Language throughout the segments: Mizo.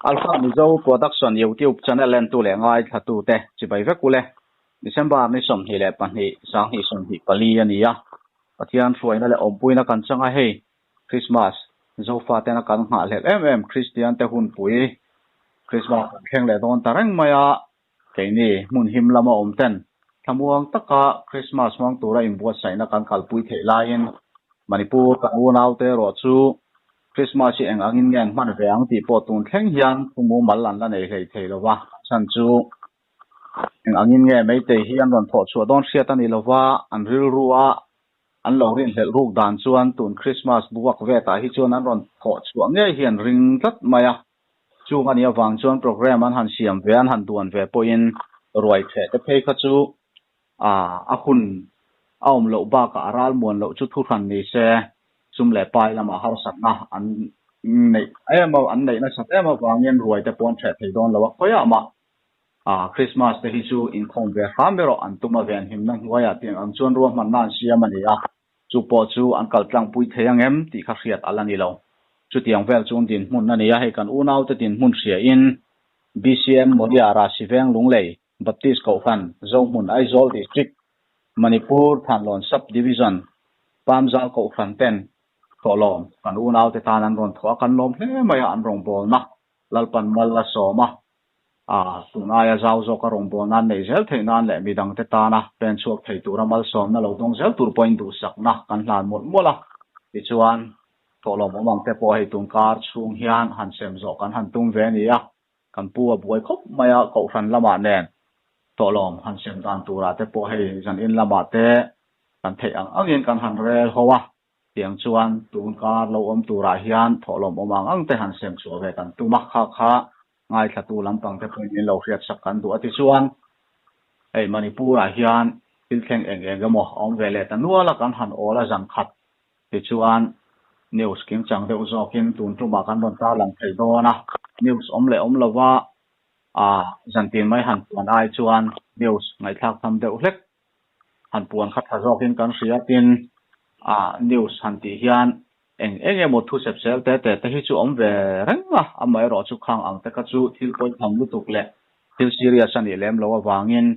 Alpha Mizo Production YouTube channel entu leh ngaithla te chibai vek ule. December ni 22 2024 a ni a. Pathian hruaina leh awmpuina kan changa hei Christmas Zofa tena kan nghah hlelh em em Christian te hun pui Christmas kan thleng leh dawn ta reng mai a. Keini hmun him lama awm ten thlamuang taka Christmas hmang tura inbuatsaihna kan kalpui theih laiin Manipur kan unau te erawh chu Christmas hi eng angin nge an hman ve ang tih pawh tun thleng hian thu mumal an la nei hlei thei lova. Chhan chu eng angin nge Meitei hi an rawn thawh chhuah dawn hriat a ni lova, an rilru a an lo rinhlelh ruk dan chuan tun Christmas buak vetah hi chuan an rawn thawh chhuah ngei hi an ring tlat mai a. Chung a nih avang chuan program an han siam ve, an han duan ve pawhin ruai theh te phei kha chu a hun a awm loh bakah a ral muan loh chu thuhran ni se, sum leh pai lamah harsatna an neih em a, an neih nasat em avangin ruai te pawh an theh thei dawn lo a, khawiah mah Christmas te hi chu inkhawm ve hram erawh an tum a venhimna hnuaiah tiang ang chuan ruahmanna an siam a ni a. Chu pawh chu an kal tlangpui thei ang em tih kha hriat a la ni lo. Chutiang vel chuan dinhmun a ni a, hei kan unaute dinhmun hriain BCM Moria Rahsiveng Lunglei Baptist Kohhran Zohmun Aizawl District Manipur Thanlawn Sub Division Pamzal Kohhran ten thawhlawm kan unaute tan an rawn thawh a, kan lawm hle mai a, an rawngbawlna Lalpan mal a sawm a. A, tun aia zau zawka rawngbâwl nan neih zel theih nan leh midangte tana pen chhuak thei tura malsawmna lo dawng zel tur pawhin duhsakna kan hlan mawlh mawlh a. Tichuan, thawhlawm awm ang te pawh hei tun kar chhung hian han sem zawh kan han tum ve a ni a, kan pu a buai khawp mai a, kohhran lamah nen thawhlawm han sem dan turah te pawh hei zan in lamah te kan theih ang angin kan han rel ho a. Tiang chuan tun kar lo awm turah hian thawhlawm awm ang ang te han sem chhuah ve kan tum a, kha kha ngaithlatu lampang te pawhin min lo hriatsak kan duh a. Tichuan, hei Manipur-ah hian thil thleng eng eng emaw a awm ve leh ta nual a, kan han awl a zan khat. Tichuan, news kimchang deuh zawkin tun tumah kan rawn tarlang thei dawn a, news awm leh awm lova zantin mai han puan ai chuan news ngaihthlak tham deuh hlek han puan kha tha zawkin kan hria tin ah news han tih hian eng eng emaw thu sep sel te te te hi chu awm ve reng a, amaherawh chu khang ang te kha chu thil pawitham lutuk leh thil serious a nih lem loh avangin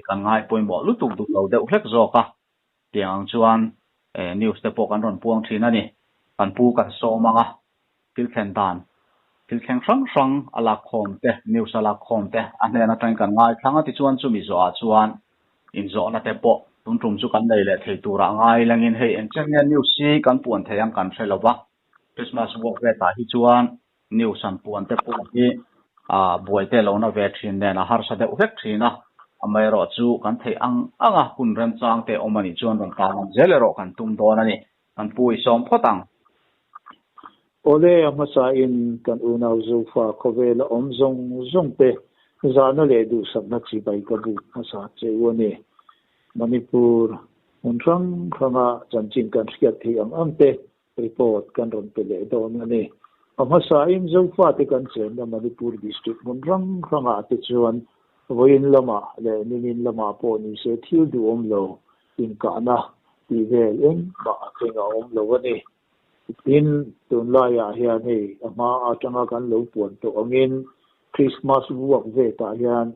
kan ngai pawimawh lutuk duh lo deuh hlek zawk a, tiang ang chuan news te pawh kan rawn puang thin a ni, kan pu kan sawm ang a. Thil thlen dan, thil thleng hrang hrang a lak khawm te, news a lak khawm te a hnen atangin kan ngaithlang a, tichuan chumi zawhah chuan inzawhna te pawh tun tum chu kan nei leh thei turah ngai lengin hei engchen nge news hi kan puan thei ang kan hre lo va, Christmas work vetah hi chuan news han puan te pawh hi buai te lo na ve thin nen a harsa deuh vek thin a, amaherawh chu kan theih ang ang a hun remchang te awm a nih chuan rawn tarlang zel erawh kan tum dawn a ni. Kan pu i sawm phawt ang. Awle, a hmasa in kan unau Zofa khawvela awm zawng zawng te zahna leh duhsakna chibai ka buk hmasa che u a ni. Manipur hmun hrang hranga chanchin kan hriat theih ang ang te report kan rawn pe leh dawn a ni. A hmasa in Zofa te kan chenna Manipur district hmun hrang hrangah te chuan vawiin lamah leh nimin lamah pawh nise thil duhawm lo inkahna tih vel engmah a thleng a awm lo a ni. Tin, tunlaiah hian hei a hma atanga kan lo puan tawh angin Krismas vuak vetah hian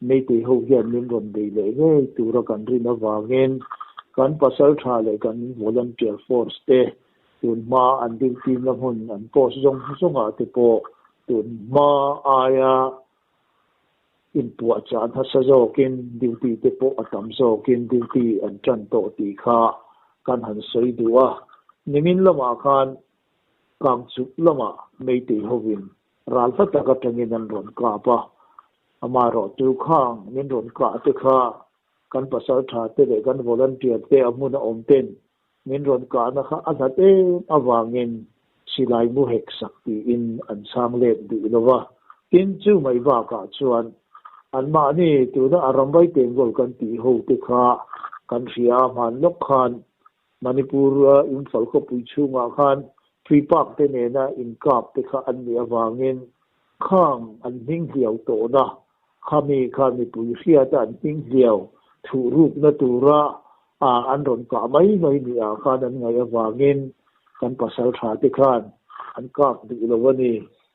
Meitei ho hian min rawn bei leh ngei tura kan rin avangin kan pasal tha leh kan volunteer force te tun hma an duty na hmun an post zawng zawngah te pawh tun hma aia Inpuahchah nasa zawkin duty te pawh a tam zawkin duty an tan tawh tih kha kan han sawi duh a. Nimin lamah khan Kangchuk lamah Meitei hovin ral hla tak atangin an rawn kap a, amaherawhchu khang min rawn kah te kha kan pasaltha te leh kan volunteer te a hmun a awm ten min rawn kahna kha a hlat em avangin silai mu hek sak tiin an chhang let duh lo va. Tin, chu mai bakah chuan anmahni tuna a ramvai tengkawl kan tih ho te kha kan hria a, hman lawk khan Manipur Imphal khawpui chhungah khan Free Park te nena inkap te kha an nih avangin khang an hming hliau tawhna khami kha mipui hriata an hming hliau thuhrukna tura an rawn kah mai mai ni ah khan an ngaih avangin kan pasal tha te khan an kap duh lo a ni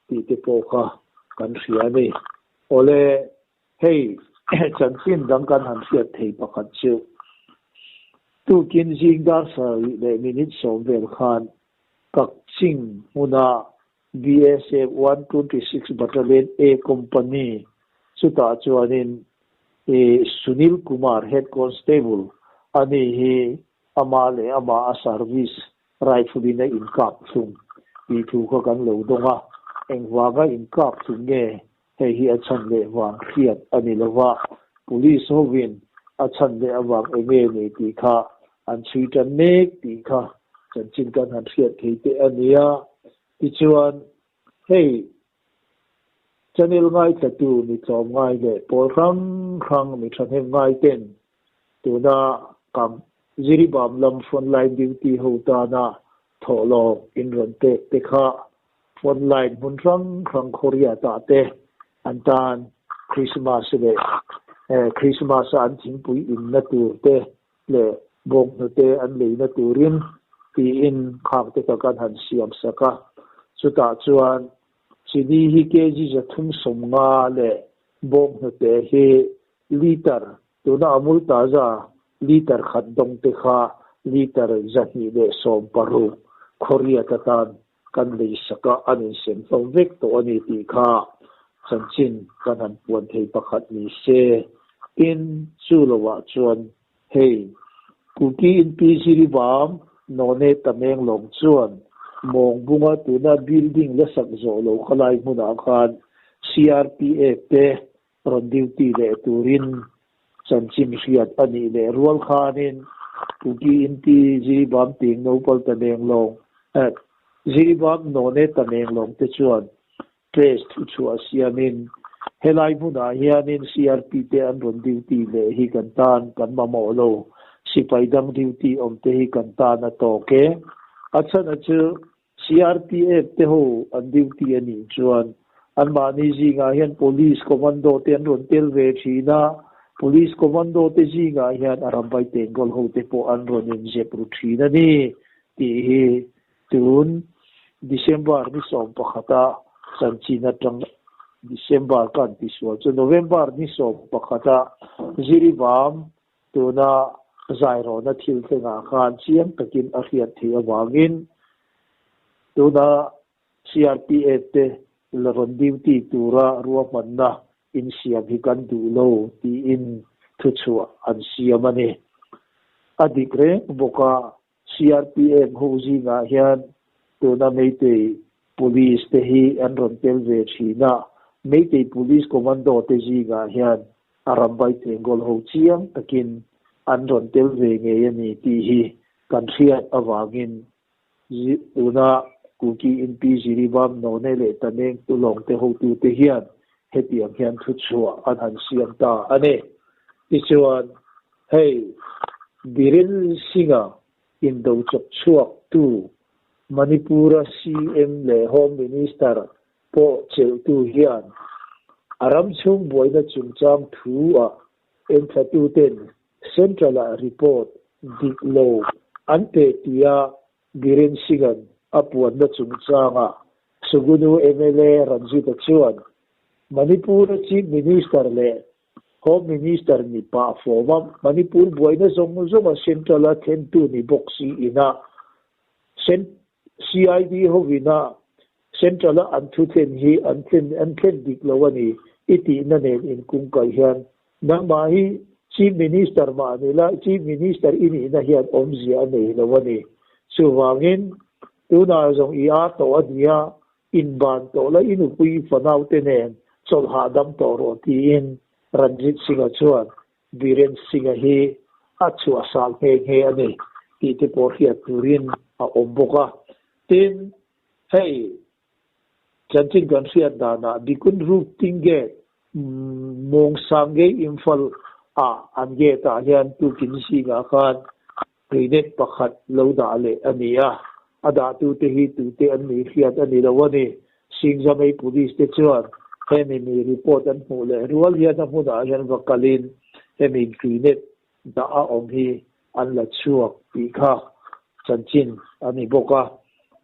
tih te pawh kha kan hria a ni. Awle, hei chanchin dang kan han hriat thei pakhat chu tukin zing dar sarih leh minute sawm vel khan Kakching hmuna BSF 126 Battalion A Company chutah chuanin Sunil Kumar Head Constable ani hi amah leh amah a service rifle in a inkap thlung tih thu kha kan lo dawng a, engvanga inkap thlung nge hei hi a chhan leh vang hriat a ni lova, police hovin a chhan leh avang enge ni tih kha an chhui tan mek tih kha chanchin kan han hriat thei teh a nia. Tichuan, hei channel ngaithlatu mi tlawm ngai leh pawl hrang hrang mi thahnem ngai ten tuna kam Jiribam lam frontline duty ho tana thawhlawm in rawn pek te kha Frontline hmun hrang hrang Korea tah te an tan Christmas leh Christmas a an thingpui inna tur te leh bawnghnute an leina turin tiin khang te kha kan han siam sak a. Chutah chuan chini hi kg 350 leh bawnghnute hi liter tuna Amul Taza liter khat dawng te kha liter 216 Korea atan kan lei sak a, an insem hlawm vek tawh a ni tih kha chanchin kan han puan thei pakhat ni se. Tin, chu lovah chuan hei Kuki in Pi Ziribam None Tamenglong chuan Mawngbunga tuna building la sak zawh lo khalai hmunah khan CRPF te rawn duty leh turin chanchin hriat a nih leh rual khanin Kuki in Pi Ziribam Ting Nopal Tamenglong Ziribam None Tamenglong te chuan press thu chhuah siamin helai hmunah hianin CRP te an rawn duty leh hi kan tan kan mamawh lo, sipai dang duty awm te hi kan tan a tawk e. A chhan a chu CRPF te ho an duty a nih chuan anmahni zingah hian Police Commando te an rawn tel ve thin a, Police Commando te zingah hian a rambai tengkawl ho te pawh an rawn inzep ru thin a ni tih hi tun December ni 11 a chanchin atang December kan tisual chu November ni 11 a Jiribam tuna zairawna thil thlengah khan chiang takin a hriat theih awangin tuna CRPF te la rawn duty tura ruahmanna insiam hi kan duh lo tiin thuchhuah an siam a ni. A dik reng bawk a CRPF ho zingah hian tuna Meitei Police te hi an rawn tel ve thin a, Meitei Police Commando te zingah hian a rambai tengkawl ho chiang takin an rawn tel ve ngei a ni tih hi kan hriat avangin tuna Kuki in Pi Jiribam None leh Tameng Tulawng te hotute hian hetiang hian thuchhuah an han siam ta a ni. Tichuan, hei Biren Singh-a indo chawp chhuak tu Manipur-a CM leh Home Minister pawh chelhtu hian a ram chhung buaina chungchang thu-ah enthlatute'n Central-a report dik lo an pe tia Biren Singh-a'n a puanna chungchangah Sugunu mla Ranjit-a chuan Manipur-a Chief Minister leh Home Minister ni pah fawm a, Manipur buaina zawng zawnga Central-a thlentu ni bawk si ina CID hovina Central-a an thu thlen hi an thlen an thlen dik lo a ni i tihna nen inkungkaih hian nangmah hi Chief Minister mah ni la, Chief Minister i nihna hian awmzia a nei lo a ni. Chuvangin tunah zawng i a tawh a nia, inban tawh la i nupui fanaute nen chawlh hahdam tawh rawh tiin Ranjit Singh-a chuan Biren Singh-a hi a chhuahsal nghe nghe a ni tih te pawh hriat turin a awm bawk a. Tin, hei chanchin kan hriat danah Bikun Roof Tinge Mawng Sangge Imphal ah an gate ah hian tukin zingah khan grenade pakhat lo dah leh a ni a, a dahtute hi tute an nih hriat a ni lo a ni. Singjamei Police te chuan hemi mi report an hmuh leh rual hian a hmunah hian va kalin hemi grenade dah a awm hi an la chhuak tih kha chanchin a ni bawk a.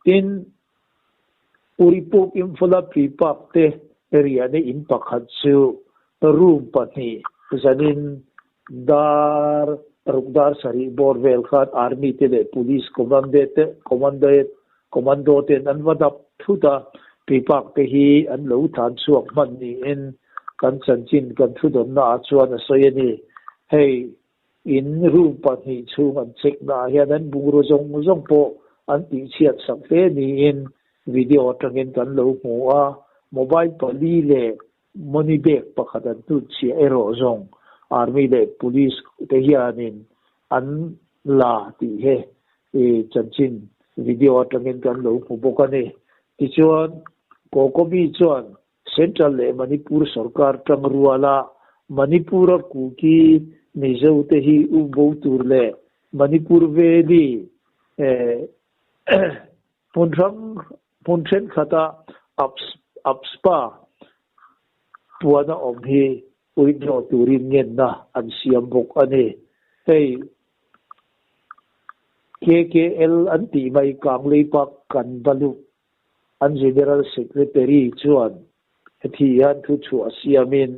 Tin, Uripuk Imphal-a Pripak te Riahna in pakhat chu room pahnih zanin dar ruk dar sarih bawr vel khan Army te leh Police Commando ten an va dap thut a, Pipak te hi an lo tlan chhuak hman niin kan chanchin kan thudawnna ah chuan a sawi a ni. Hei in room pahnih chhung an check na ah hian an bungraw zawng zawng pawh an tihchhiat sak hle niin video atangin kan lo hmu a, mobile pali leh money bag pakhat an hnutchhiah erawh zawng Army leh Police te hianin an la tih he chanchin video atangin kan lo hmu bawk a ni. Tichuan, Kokomi chuan Central leh Manipur sorkar tang ruala Manipur-a Kuki Mizo te hi um bo tur leh Manipur Valley hmun hrang hmun thenkhat-a AFSPA puana awm hi withdraw turin ngenna an siam bawk a ni. Hei KKL an tih mai Kangleipak kan va luh An General Secretary chuan heti hian thu chhuah siamin,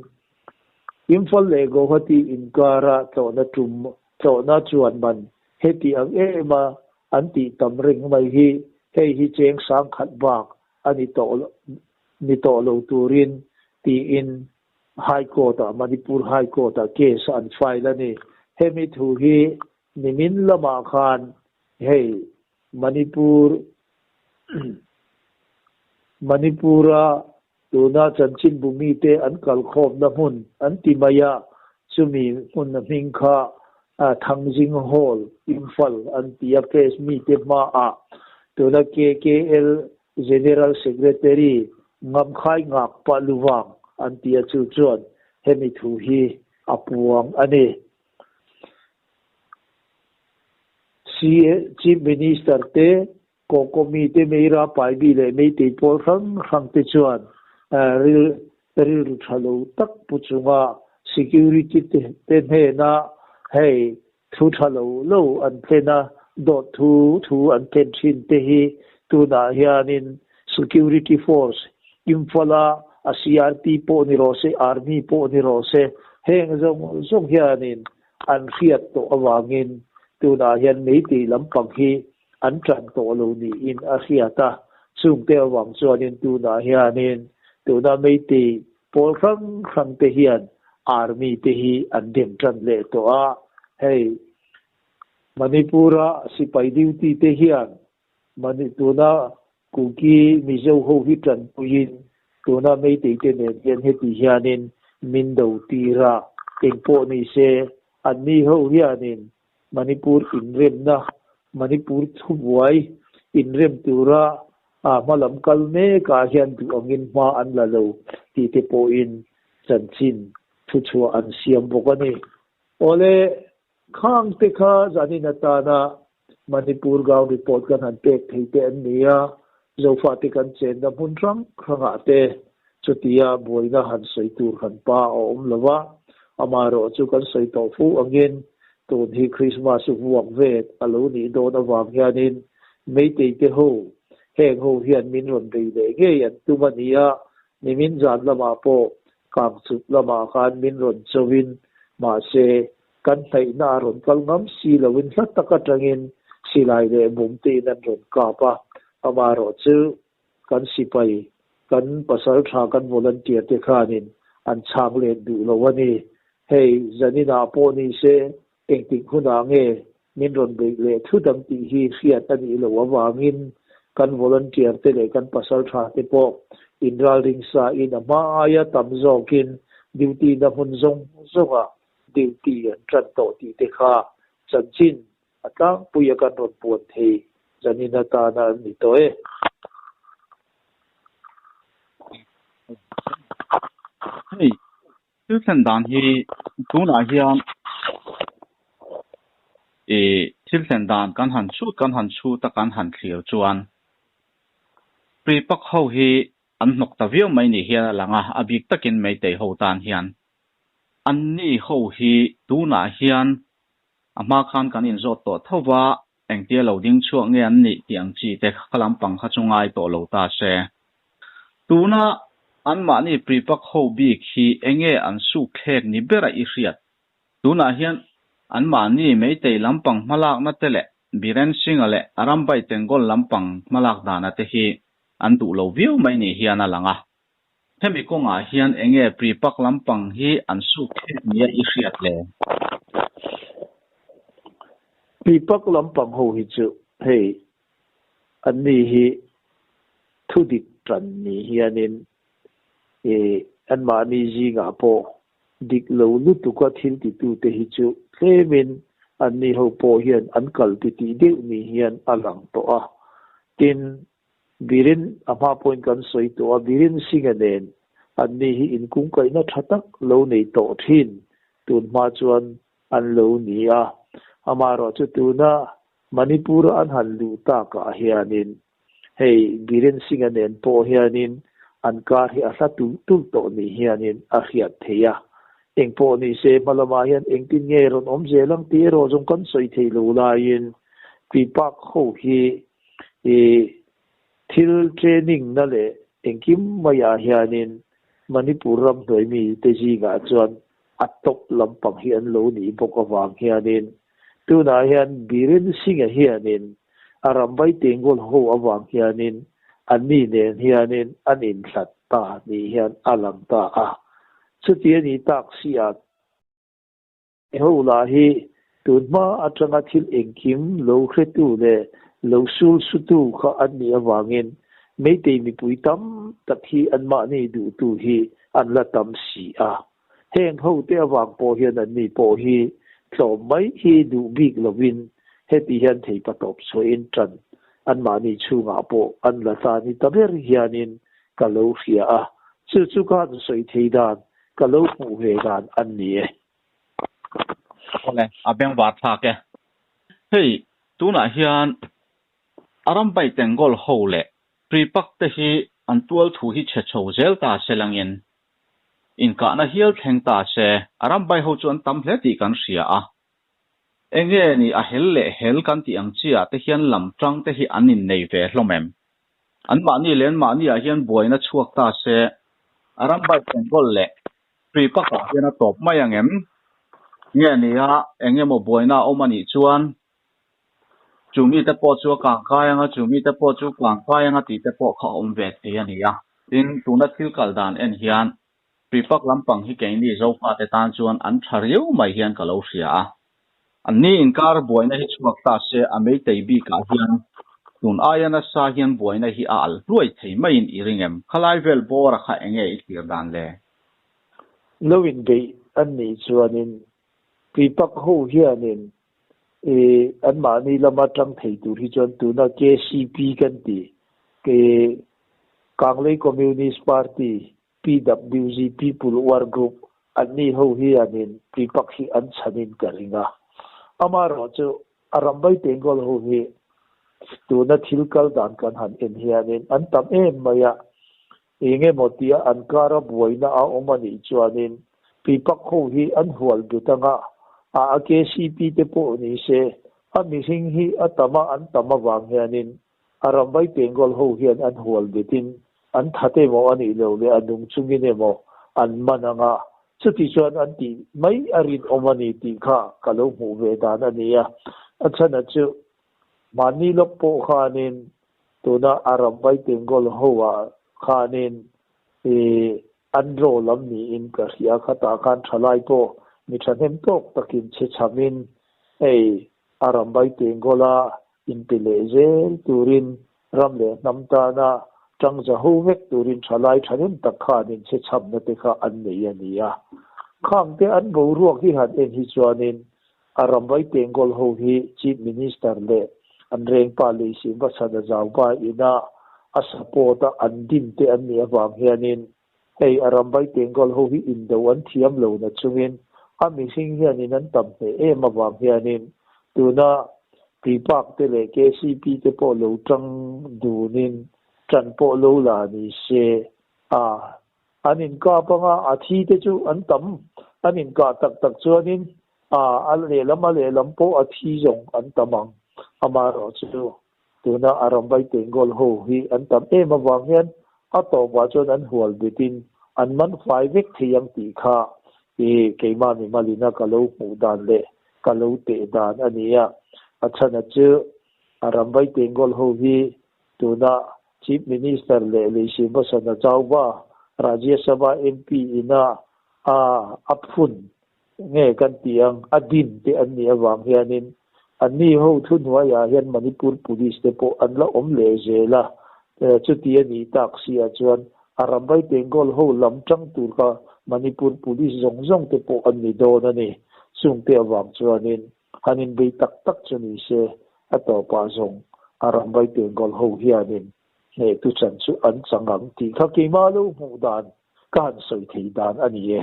Imphal leh Guwahati inkara tlawhna tum tlawhna chuan man heti ang ema an tih tam reng mai hi hei hi cheng sangkhat bak a ni tawh ni tawh lo turin tiin High Court-ah Manipur High Court-ah case an file a ni. Hemi thu hi nimin lamah khan hei Manipur Manipur-a tuna chanchinbu mite an kalkhawmna hmun an ti mai a, chumi hmun hming kha Thangjing Hall, Imphal an ti a, press mite hmaah tuna KKL General Secretary Ngamkhai Ngak Pah Luvang an ti a, chu chuan hemi thu hi a puang a ni. Chief Minister te, Kokomi te, Meira Paibi leh Meitei pawl hrang hrang te chuan rilru tha lo tak pu chunga security te hnena hei thu tha lo lo an thlen a, dawt thu thu an thlen thin te hi tunah hianin security force Imphal-a a CRP pawh ni rawh se, Army pawh ni rawh se, heng zawng zawng hianin an hriat tawh avangin tunah hian meitei lampang hi an tan tawh lo niin a hriat a. Chungte avang chuanin tunah hianin tuna meitei pawl hrang hrang te hian Army te hi an dem tan leh tawh a. Hei Manipur-a sipai duty te hian Mani tuna Kuki Mizo ho hi tanpuiin tuna Meitei te nen hian heti hianin min do tir a, engpawh ni se anni ho hianin Manipur inremna, Manipur thubuai inrem tura hma lam kal mekah hian duh angin hma an la lo tih te pawhin chanchin thuchhuah an siam bawk a ni. Awle, Khang te kha zanin atana Manipur Ground Report kan han pek thei te an ni a, Zofate kan chenna hmun hrang hrangah te chutia buaina han sawi tur han pa a awm lo va, amaherawh chu kan sawi tawh fu angin tun hi Krismas vuak vet a lo nih dawn avang hianin Meitei te ho heng ho hian min rawn bei leh ngei an tum a ni a, nimin zan lamah pawh Kangchuk lamah khan min rawn chauhin mahse kan hnaihna a rawn kal ngam si loin hla tak atangin silai leh bum tein an rawn kap a, amaherawhchu kan sipai, kan pasal tha kan volunteer te khanin an chhang let duh lo a ni. Hei zaninah pawh ni se engtik hunah nge min rawn beih leh thut ang tih hi hriat a nih loh avangin kan volunteer te leh kan pasal tha te pawh inralring sa in a hma aia tam zawkin duty na hmun zawng zawngah duty an tan tawh tih te kha chanchin a tlangpui a kan rawn puan thei zanin atana an ni tawh e. Hei Thil thlen dan hi tunah hian ih thil thlen dan kan han chhut kan han chhut a kan han thlir chuan Pripak ho hi an hnawk ta viau mai ni hian a lang a, a bik takin Meitei ho tan hian anni ho hi tunah hian a hma khan kan inzawt tawh tho va, engtia lo ding chhuak nge an nih tih ang chi te kha lampang kha chu ngai tawh lo ta se. Tuna Anmahni Prepak ho bik hi enge an suk thlek ni bera i hriat? Tunah hian anmahni Meitei lampang hmalakna te leh Biren Singh-a leh Arambai Tengol lampang hmalak dana te hi an duh lo viau mai ni hian a lang a. Hemi kawngah hian enge Prepak lampang hi an suk thlek nia i hriat le? Prepak lampang ho hi chu hei Anni hi thudik tan ni hianin ih anmahni zingah pawh dik lo lutuka thil titute hi chu tlemin anni ho pawh hian an kal titih deuh ni hian a lang tawh a. Tin, Birin a hma pawhin kan sawi tawh a, Birin Singh-a nen anni hi inkungkaihna tha tak lo nei tawh thin tun hma chuan an lo ni a. Amaherawhchu tuna Manipur an han luh takah hianin hei Biren Singh-a nen pawh hianin an kar hi a hla tulh tulh tawh ni hianin a hriat theih a. Eng pawh ni se hma lamah hian engtin nge rawn awm zel ang tih erawh zawng kan sawi thei lo laiin Tuipak ho hi ih thil training na leh engkim maiah hianin Manipur ram hnuai mite zingah chuan a top lampang hi an lo nih bawk avang hianin tunah hian Biren Singh-a hianin a rambai tengkawl ho avang hianin anni nen hianin an inhlat ta ni hian a lang ta a. Chuti a nih tak si ah ho lah hi tun hma atanga thil engkim lo hretu leh lo sul sutu kha an nih avangin Meitei mipui tam tak hi anmahni duhtu hi an la tam si a. Heng hote avang pawh hian anni pawh hi tlawm mai hi duh bik lovin heti hian theipa tawp chhuahin tan anmahni chhungah pawh an la ta ni ta ber hianin ka lo hria a, chu chu ka han sawi thei dan ka lo hmuh ve dan an ni e. Awle, a bengvar thlak e. Hei, tunah hian a ram bai Tengol ho leh Pripak te hi an tual thu hi chhe chho zel ta se langin inkahna hial thleng ta se, a ram bai ho chu an tam hle tih kan hria a. Enge ni a hel leh hel kan tih ang chiah te hian lam tang te hi an innei ve hlawm em? Anmahni leh anmahni ah hian buaina chhuak ta se, a ram bai Tengol leh Pripak ah hian a tawp mai ang em? Nge ni a engemaw buaina a awm anih chuan Chu mite pawh chu a kang kai anga, chu mite pawh chu kang kai anga tih te pawh kha a awm ve thei a ni a. Tin, tuna thil kal dan en hian Tuipak lampang hi keini Zofate tan chuan an tha riau mai hian ka lo hria a. Anni inkar buaina hi chhuak ta se a meitei bikah hian tun aia nasa hian buaina hi a alh hluai thei maiin i ring em? Khalai vel bawra kha enge i thlir dan le? Lo inbeih an nih chuanin Tuipak ho hianin i anmahni lama tang thei tur hi chuan tuna KCP kan ti, ke Kanglei Communist Party, PWG, People War Group, anni ho hianin Tuipak hi an chhanin ka ring a. Amaherawhchu a rambai Tengol ho hi tuna thil kal dan kan han en hianin an tam em mai a, Engemaw tia an kara buaina a awm a nih chuanin Pipak ho hi an hual but anga a a KCP te pawh ni se a mihring hi a tam a an tam avang hianin a rambai Tengol ho hian an hual butin an that emaw a nih loh leh a nung chungin emaw an man anga chuti chuan an tih mai a rinawm a ni tih kha ka lo hmuh ve dan a ni a. A chhan a chu mahni lawk pawh khanin Tuna a rambai Tengol ho ah khanin i an ro lam niin ka hria khatah khan thalai pawh mi thahnem tawk takin chhe chhamin hei a rambai Tengol a inpe leh zel turin ram leh hnam tana tang za ho vek turin thalai thahnem tak khanin chhe chhamna te kha an nei a ni a. Khang te an boruak hi han en hi chuanin A rambai Tengol ho hi Chief Minister leh an rengpa Leisim Vasana Zauba ina a support a an din te an nih avang hianin hei a rambai Tengol ho hi indo an thiam lo na chungin a mihring hianin an tam hneh em avang hianin tuna Tuipak te leh KCP te pawh lo tang dunin tan pawh lo la ni se a An inkap anga a thi te chu an tam, an inkah tak tak chuanin a a lehlam a lehlam pawh a thi zawng an tam ang. Amaherawhchu tuna a rambai Tengol ho hi an tam em avang hian A tawpah chuan an hual betin an man fai vek thei ang tih kha i keimah mimalina ka lo hmuh dan leh ka lo teh dan a ni a. A chhana chu a Rambai Tengol ho hi tuna Chief Minister leh Leisimbasana Chauba Rajya Sabha MP ina a a phun nge kan tih ang a din te an nih avang hianin anni ho thuhnuaiah hian Manipur Police te pawh an la awm leh zel a, chuti a nih tak si ah chuan a Rambai Tengol ho lam tang tur kha Manipur Police zawng zawng te pawh an ni dawn a ni. Chungte avang chuanin han inbei tak tak chu ni se a tawpah zawng a Rambai Tengol ho hianin hnehtu chan chu an chang ang tih kha keimah lo hmuh dan ka han sawi thei dan a ni e.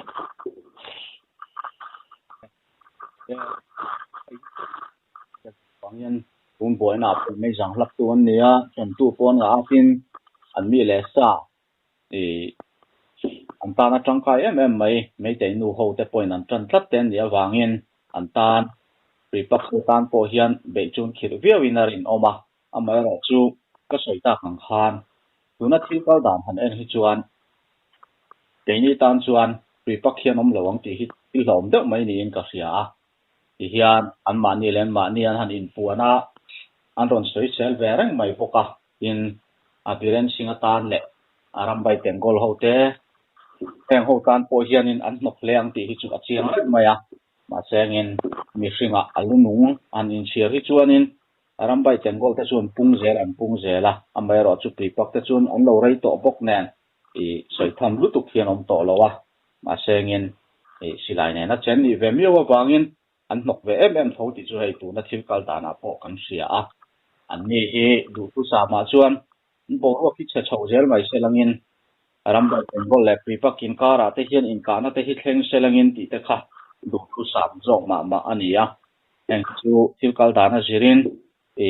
Vangin tun buaina ah pawh mei zang hlak tu an ni a, hremtu pawn ngah akin an mi leh sa ih an tan a tangkai em em mai, Meitei nu ho te pawhin an tan tlat te an nih avangin an tan Pripak ho tan pawh hian beih chun khirh viauin a rinawm a. Amaherawh chu ka sawi tak ang khan tuna thil kal dan han en hi chuan keini tan chuan Pripak hian awm lo ang tih hi thil hlauhawm deuh mai niin ka hria a. Tihian anmahni leh anmahni an han inpuan a, an rawn sawi sel ve reng mai bawk a. Tin, a Biren Singh atan leh a Rambai Tengol ho te heng ho tan pawh hianin an hnawk hle ang tih hi chu a chiang reng mai a. Mahse engin mihringah a lu nung an inchhir hi chuanin Rambai Tengol te chuan pung zel an pung zel a, amaherawh chu Pripak te chuan an lo rei tawh bawk nen i sawi tham lutuk hian awm tawh lo a, mahse engin i silai nena chen nih ve miau avangin an hnawk ve em em tho tih chu hei tuna thil kal danah pawh kan hria a, anni hi duhthusam ah chuan an boruak hi chhe chho zel mai se langin Rambai Tengol leh Pripak inkarah te hian inkahna te hi thleng se langin tih te kha duhthusam zawk mah mah a ni a. Heng chu thil kal dan a zirin i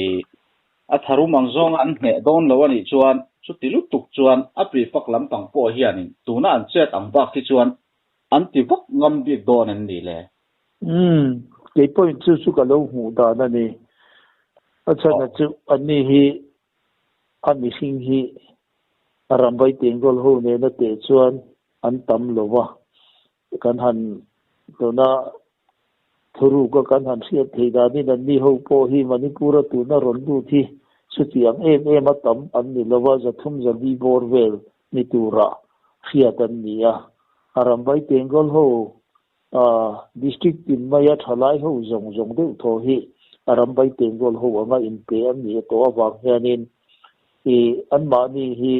a tharum ang zawnga an hneh dawn lo a nih chuan chuti lutuk chuan a Pripak lampang pawh hianin tuna an chet ang bak hi chuan an ti vak ngam bik dawn em ni le? Umm, kei pawhin chu chu ka lo hmuh dan a ni. A chhan a chu anni hi a mihring hi a Rambai Tengol ho nena teh chuan an tam lo va, kan han tuna thuruk a kan han hriat thei danin anni ho pawh hi Manipur-a tuna rawn lut hi chutiang em em a tam an ni lo va, 300 400 bawr vel ni tura hriat an ni a. A Rambai Tengol ho District tin maia thalai ho zawng zawng deuh thaw hi a Rambai Tengol ho anga inpe an nih tawh avang hianin ih anmahni hi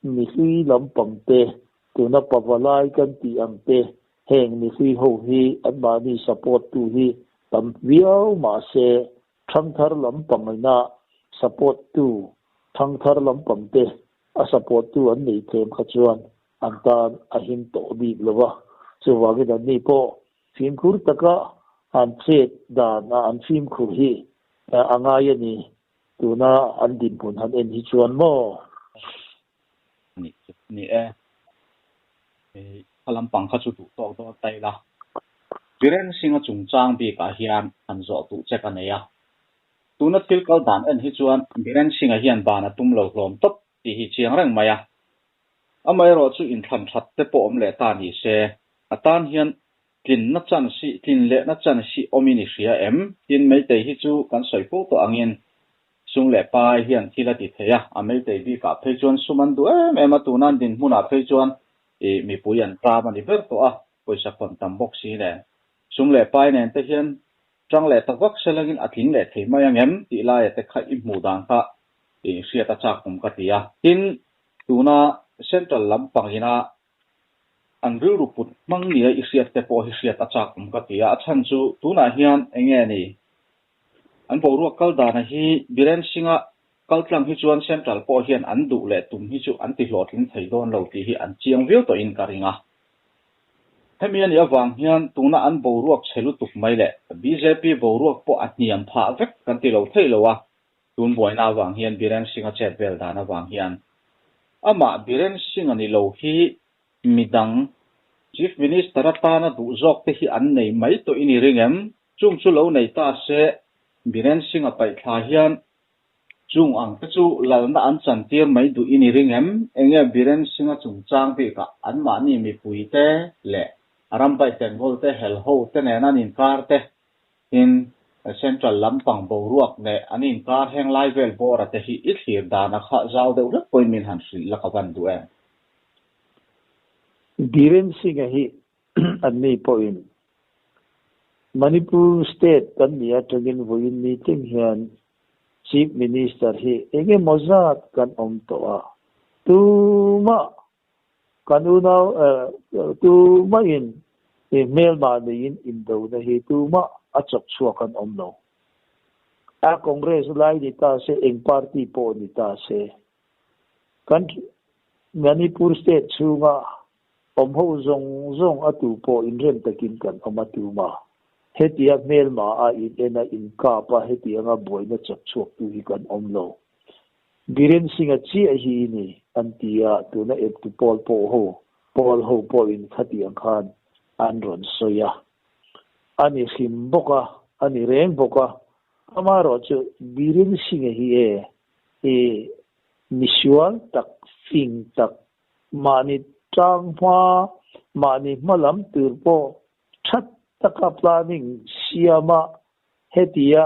Mihlui lampang te, tuna pavalai kan tih ang te, heng mihlui ho hi anmahni support tu hi tam viau mahse thangthar lampang ina support tu thangthar lampang te a support tu an nei tlem kha chuan an tan a him tawh bik lo va. Chuvangin anni pawh fimkhur taka an chet dan a an fimkhur hi a ngai a ni. Tuna an dinhmun han en hi chuan maw? Ni chu ni e. Kha lampang kha chu duh tawk dawn ta ila. Biren Singh-a chungchang bikah hian han zawh duh che ka nei a. Tuna thil kal dan en hi chuan Biren Singh-a hian ban a tum lo hlawm tawp tih hi chiang reng mai a. Amaherawh chu inthlan that te pawh awm leh ta ni se, a tan hian Tlinna chan si, tlin lehna chan si awmin i hria em? Tin, Meitei hi chu kan sawi fo tawh angin sum leh pai hian thil a ti thei a, a Meitei bikah phei chuan sum an duh em em a, tuna an dinhmunah phei chuan i mipui an ṭam a ni ber tawh a, pawisa khawn tam bawk si nen. Sum leh pai nen te hian ṭang leh tak vak selangin a tling leh thei mai ang em? Tih laia te kha i hmuh dan kha i hriat a chak awm ka ti a. Tin, tuna Central lampangina An rilru put hmang nia i hriat te pawh hi hriat a chak awm ka ti a, a chhan chu tunah hian eng nge ni? An boruak kal dana hi Biren Singh-a kal tlang hi chuan Central pawh hian an duh leh tum hi chu an ti hlawhtling thei dawn lo tih hi an chiang viau tawhin ka ring a. Hemi a nih avang hian tuna an boruak chhe lutuk mai leh bjp boruak pawh a hniam phah vek kan ti lo thei lo a, Tun buaina avang hian Biren Singh-a chet vel dan avang hian amah Biren Singh-a ni lo hi midang Chief Minister atana duh zawk te hi an nei mai tawh i ni ring em? Chung chu lo nei ta se Biren Singh-a paihthla hian Chung ang te chu lalna an chantir mai duh i ni ring em? Enge Biren Singh-a chungchang bikah anmahni mipuite leh rambai Tenggol te hel ho te nen an inkar te tin Central lampang boruak leh an inkar heng lai vel bawra te hi i thlir dan a kha zau deuh hlek pawhin min han hrilh la ka van duh em? Biren Singh-a hi anni pawhin Manipur state kan nih atangin vawiin meeting hian Chief Minister hi eng emaw zat kan awm tawh a, tumah kan unau tumahin hmelmah neiin indona hi tumah a chawk chhuak an awm lo. A Congress lai ni ta se, eng party pawh ni ta se, kan Manipur state chhunga Awm ho zawng zawng a tu pawh inrem takin kan awm a tum a, hetia hmelma a in en a in kap a hetianga buaina chawp chhuak tu hi kan awm lo. Biren Singh-a chiah hi i ni an ti a, tuna eptu pawl pawh ho pawl ho pawhin khatiang khan an rawn sawi a. A ni hrim bawk a, a ni reng bawk a, amaherawhchu Biren Singh-a hi e i misual tak, fing tak, Mahni tang hma, mahni hma lam tur pawh tha taka planning siama hetia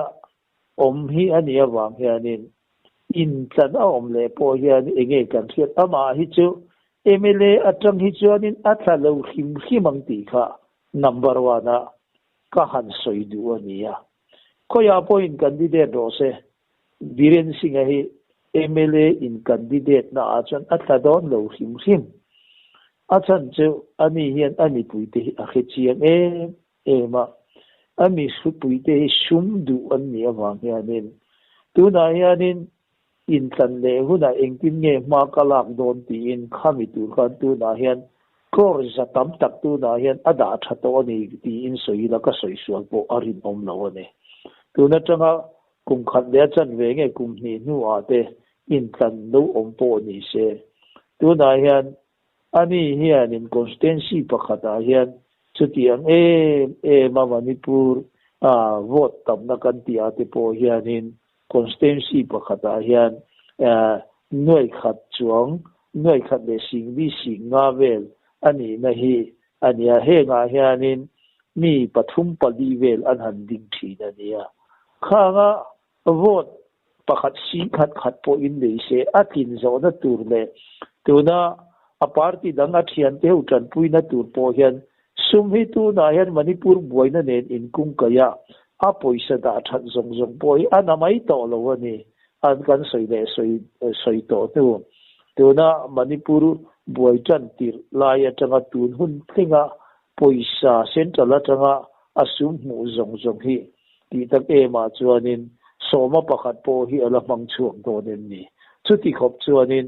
awm hi a nih avang hianin intlan a awm leh pawh hian enge kan hriat amah hi chu mla atang hi chuanin a tla lo hrim hrim ang tih kha number one a ka han sawi duh a nia. Khawiah pawhin candidate rawh se Biren Singh-a hi mla in candidate na ah chuan a tla dawn lo hrim hrim. A chhan chu ani hian a mipuite hi a hre chiang em em a, a mihrupuite hi sum duh an nih avang hianin tunah hianin intlan leh hunah engtin nge hma ka lak dawn tiin khami tur khan tunah hian crore za tam tak tunah hian a dah tha tawh a ni tiin sawi ila ka sawi sual pawh a rinawm lo a ni. Tun atanga Kum khat leh a chanve nge kum hnih hnuah te intlan lo awm pawh ni se. Tunah hian ani hianin constituency pakhatah hian chutiang em em a Manipur a vote tamna kan tih ah te pawh hianin constituency pakhatah hian nuai khat chuang nuai khat leh singli sing nga vel a nihna hi a nia. Hengah hianin mi pathum pali vel an han ding thin a nia. Khanga vote pakhat sing khat khat pawhin nei se a tlin zawhna tur leh tuna a party dang a thiante ho tanpuina tur pawh hian sum hi tunah hian Manipur buaina nen inkungkaih a, a pawisa dah that zawng zawng pawh hi a na mai tawh lo a ni. An kan sawi leh sawi sawi tawh hnu. Tuna Manipur buai tan tirh lai atanga tun hun tlinga pawisa central atanga a sum hmuh zawng zawng hi tih tak emah chuanin sawma pakhat pawh hi a la hmang chhuak dawn em ni? Chuti khawp chuanin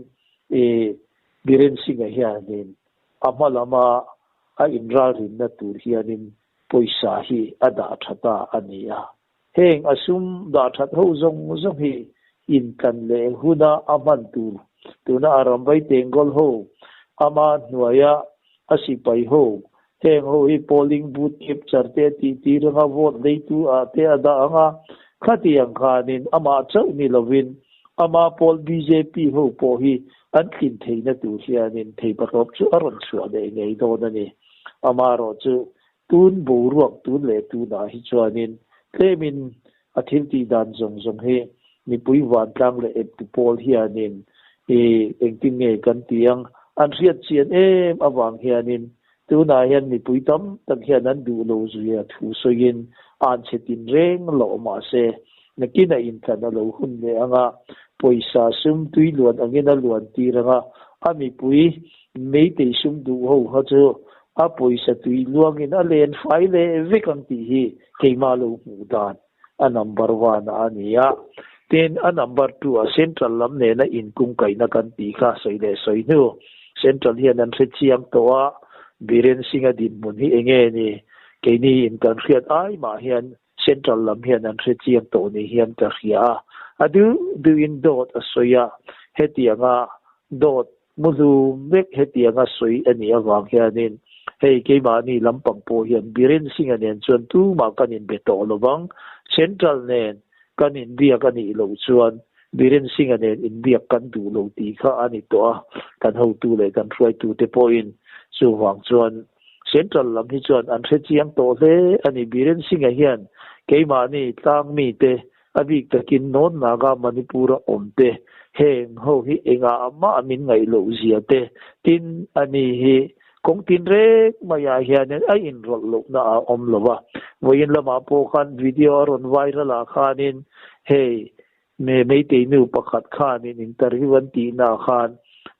i Biren Singh-a hianin a hma lama a inralrinna tur hianin pawisa hi a dah tha ta a ni a. Heng a sum dah that ho zawng zawng hi intlan leh huna a hman tur tuna a ramvai tengkawl ho, ama hnuaia a sipai ho, heng ho hi polling booth capture te a tih tir anga vote leitu ah te a dah ang a, khatiang khanin amah chauh ni lovin ama pawl bjp ho pawh hi an tlin theihna tur hianin theipatawp chu a rawn chhuah leh ngei dawn a ni. Amaherawhchu Tun boruak tun leh tunah hi chuanin tlemin a thil tih dan zawng zawng hi mipui vantlang leh eptu pawl hianin i engtin nge kan ti ang an hriat chian em avang hianin tunah hian mipui tam tak hian an duh lo zuia thu sawiin an chhe tin reng loh mahse nakinah intlan a lo hun leh anga pawisa sum tui luan angin a luan tir anga a mipui meitei sum duh ho kha chu A pawisa tui luangin a len fai leh vek ang tih hi keimah lo hmuh dan a number one a ni a. Tin, a number two ah Central lam nena inkungkaihna kan tih kha sawi leh sawi hnu. Central hian an hre chiang tawh a, Biren Singh-a dinhmun hi enge ni? Keini in kan hriat ai mah hian Central lam hian an hre chiang tawh ni hian ka hria a. A duh duhin dawt a sawi a, hetianga dawt Muhlum vek hetianga sawi a nih avang hianin hei keimahni lampang pawh hian Biren Singh-a nen chuan tumah kan inbe tawh lovang, Central nen kan inbiak a nih loh chuan Biren Singh-a nen inbiak kan duh lo tih kha a ni tawh a, kan hotu leh kan hruaitute pawhin chuvang chuan Central lam hi chuan an hre chiang tawh hle a ni. Biren Singh-a hian keimahni tlang mite a bik takin North Naga Manipur-a awmte heng ho hi engah mah min ngaih loh zia te tin a ni hi kawng tin reng maiah hianin a inrawlh lohna a awm lo va. Vawiin lamah pawh khan video a rawn viral ah khanin hei Meitei nu pakhat khanin interview an tihna ah khan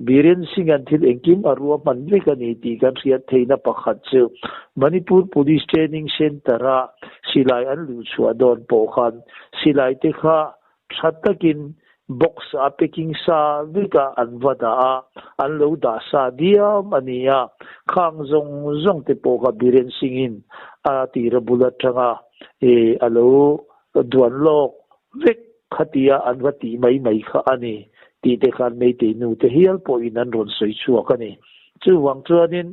Biren Singh-a'n thil engkim a ruahman vek a ni tih kan hriat theihna pakhat chu Manipur Police Training Centre-a silai an luhchhuah dawn pawh khan silai te kha tha takin box-a packing sa vekah an va dah a, an lo dah sa diam a ni a, khang zawng zawng te pawh kha Biren Singh-in a tira bul atanga a lo duan lawk vek khatia an va tih mai mai kha a ni tih te khan Meitei nu te hial pawhin an rawn sawi chhuak a ni. Chuvang chuanin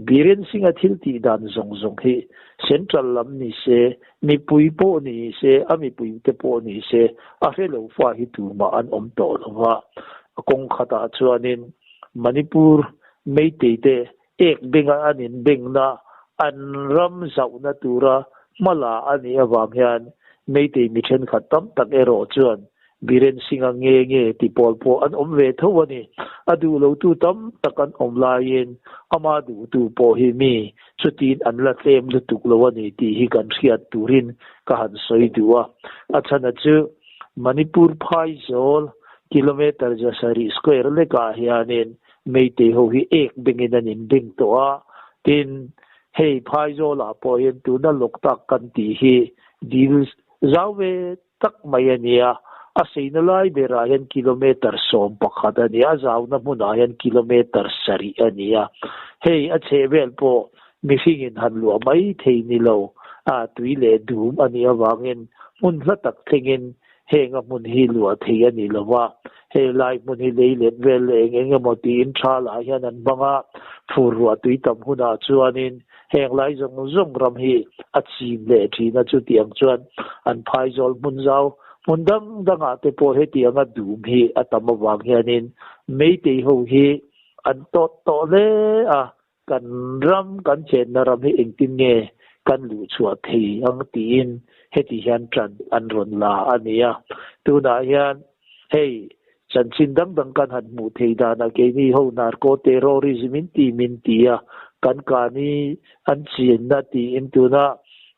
Biren Singh-a thil tih dan zawng zawng hi Central lam ni se, mipui pawh ni se, a mipui te pawh ni se, a hre lo fa hi tumah an awm tawh lo va. Kawng khatah chuanin Manipur Meitei te ek benga an inbengna an ram zauhna tura hma la a nih avang hian Meitei mi thenkhat tam tak erawh chuan Biren Singh-a nge nge ti pawl pawh an awm ve tho a ni. A duh lotu tam tak an awm laiin ama duhtu pawh hi mi chutin an la tlem lutuk lo a ni tih hi kan hriat turin ka han sawi duh a. A chhana chu Manipur phaizawl kilometre 700 square lekah hianin Meitei ho hi ek bengin an inbeng tawh a, tin, hei Phaizawlah pawh hian tuna Loktak kan tih hi dil zau ve tak mai a ni a, a seina lai berah hian kilometre 11 a ni a, a zauna hmunah hian kilometre 7 a ni a, hei a chhehvel pawh mihringin han luah mai thei ni lo, a tui leh dum a nih avangin hmun hla tak thlengin Heng a hmun hi luah thei a ni lo va, hei lai hmun hi lei let vel leh eng eng emaw tiin tha lah hian an hmang a, fur ruah tui tam hunah chuanin heng lai zawng zawng ram hi a chim leh thin a, chutiang chuan an phaizawl hmun zau hmun dang dangah te pawh hetianga dum hi a tam avang hianin Meitei ho hi an tawt tawh hle a. Kan ram, kan chenna ram hi engtin nge kan luh chhuah thei ang tiin heti hian ṭan an rawn la a ni a. Tunah hian hei chanchin dang dang kan han hmuh thei danah keini ho narco terrorism in ti min ti a, kan kani an chenna tiin tuna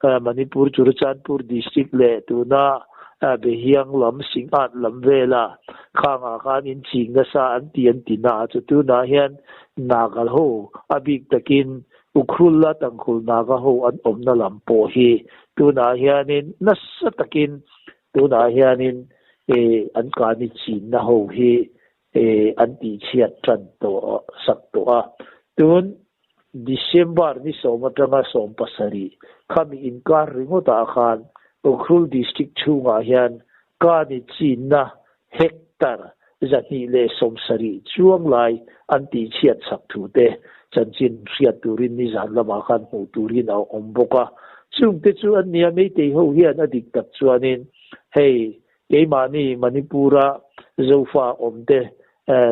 Manipur Churachandpur district leh tuna Behiang lam Singhat lam vela khangah khan in ching nasa an ti an ti na chu tunah hian Naga ho a bik takin Ukhrul la Tangkhul Naga ho an awmna lam pawh hi tunah hianin nasa takin tunah hianin an kani chinna ho hi an tihchhiat tan tawh sak tawh a. Tun December ni 10 atanga 17 khami inkar ringawtah khan Ukhrul District chhungah hian kani chinna hectare 270 chuang lai an tihchhiat chak thu te chanchin hriat turin nizan lamah khan hmuh turin a awm bawk a. Chungte chu an nia Meitei ho hian a dik tak chuanin hei Keimahni Manipur-a Zofa awmte,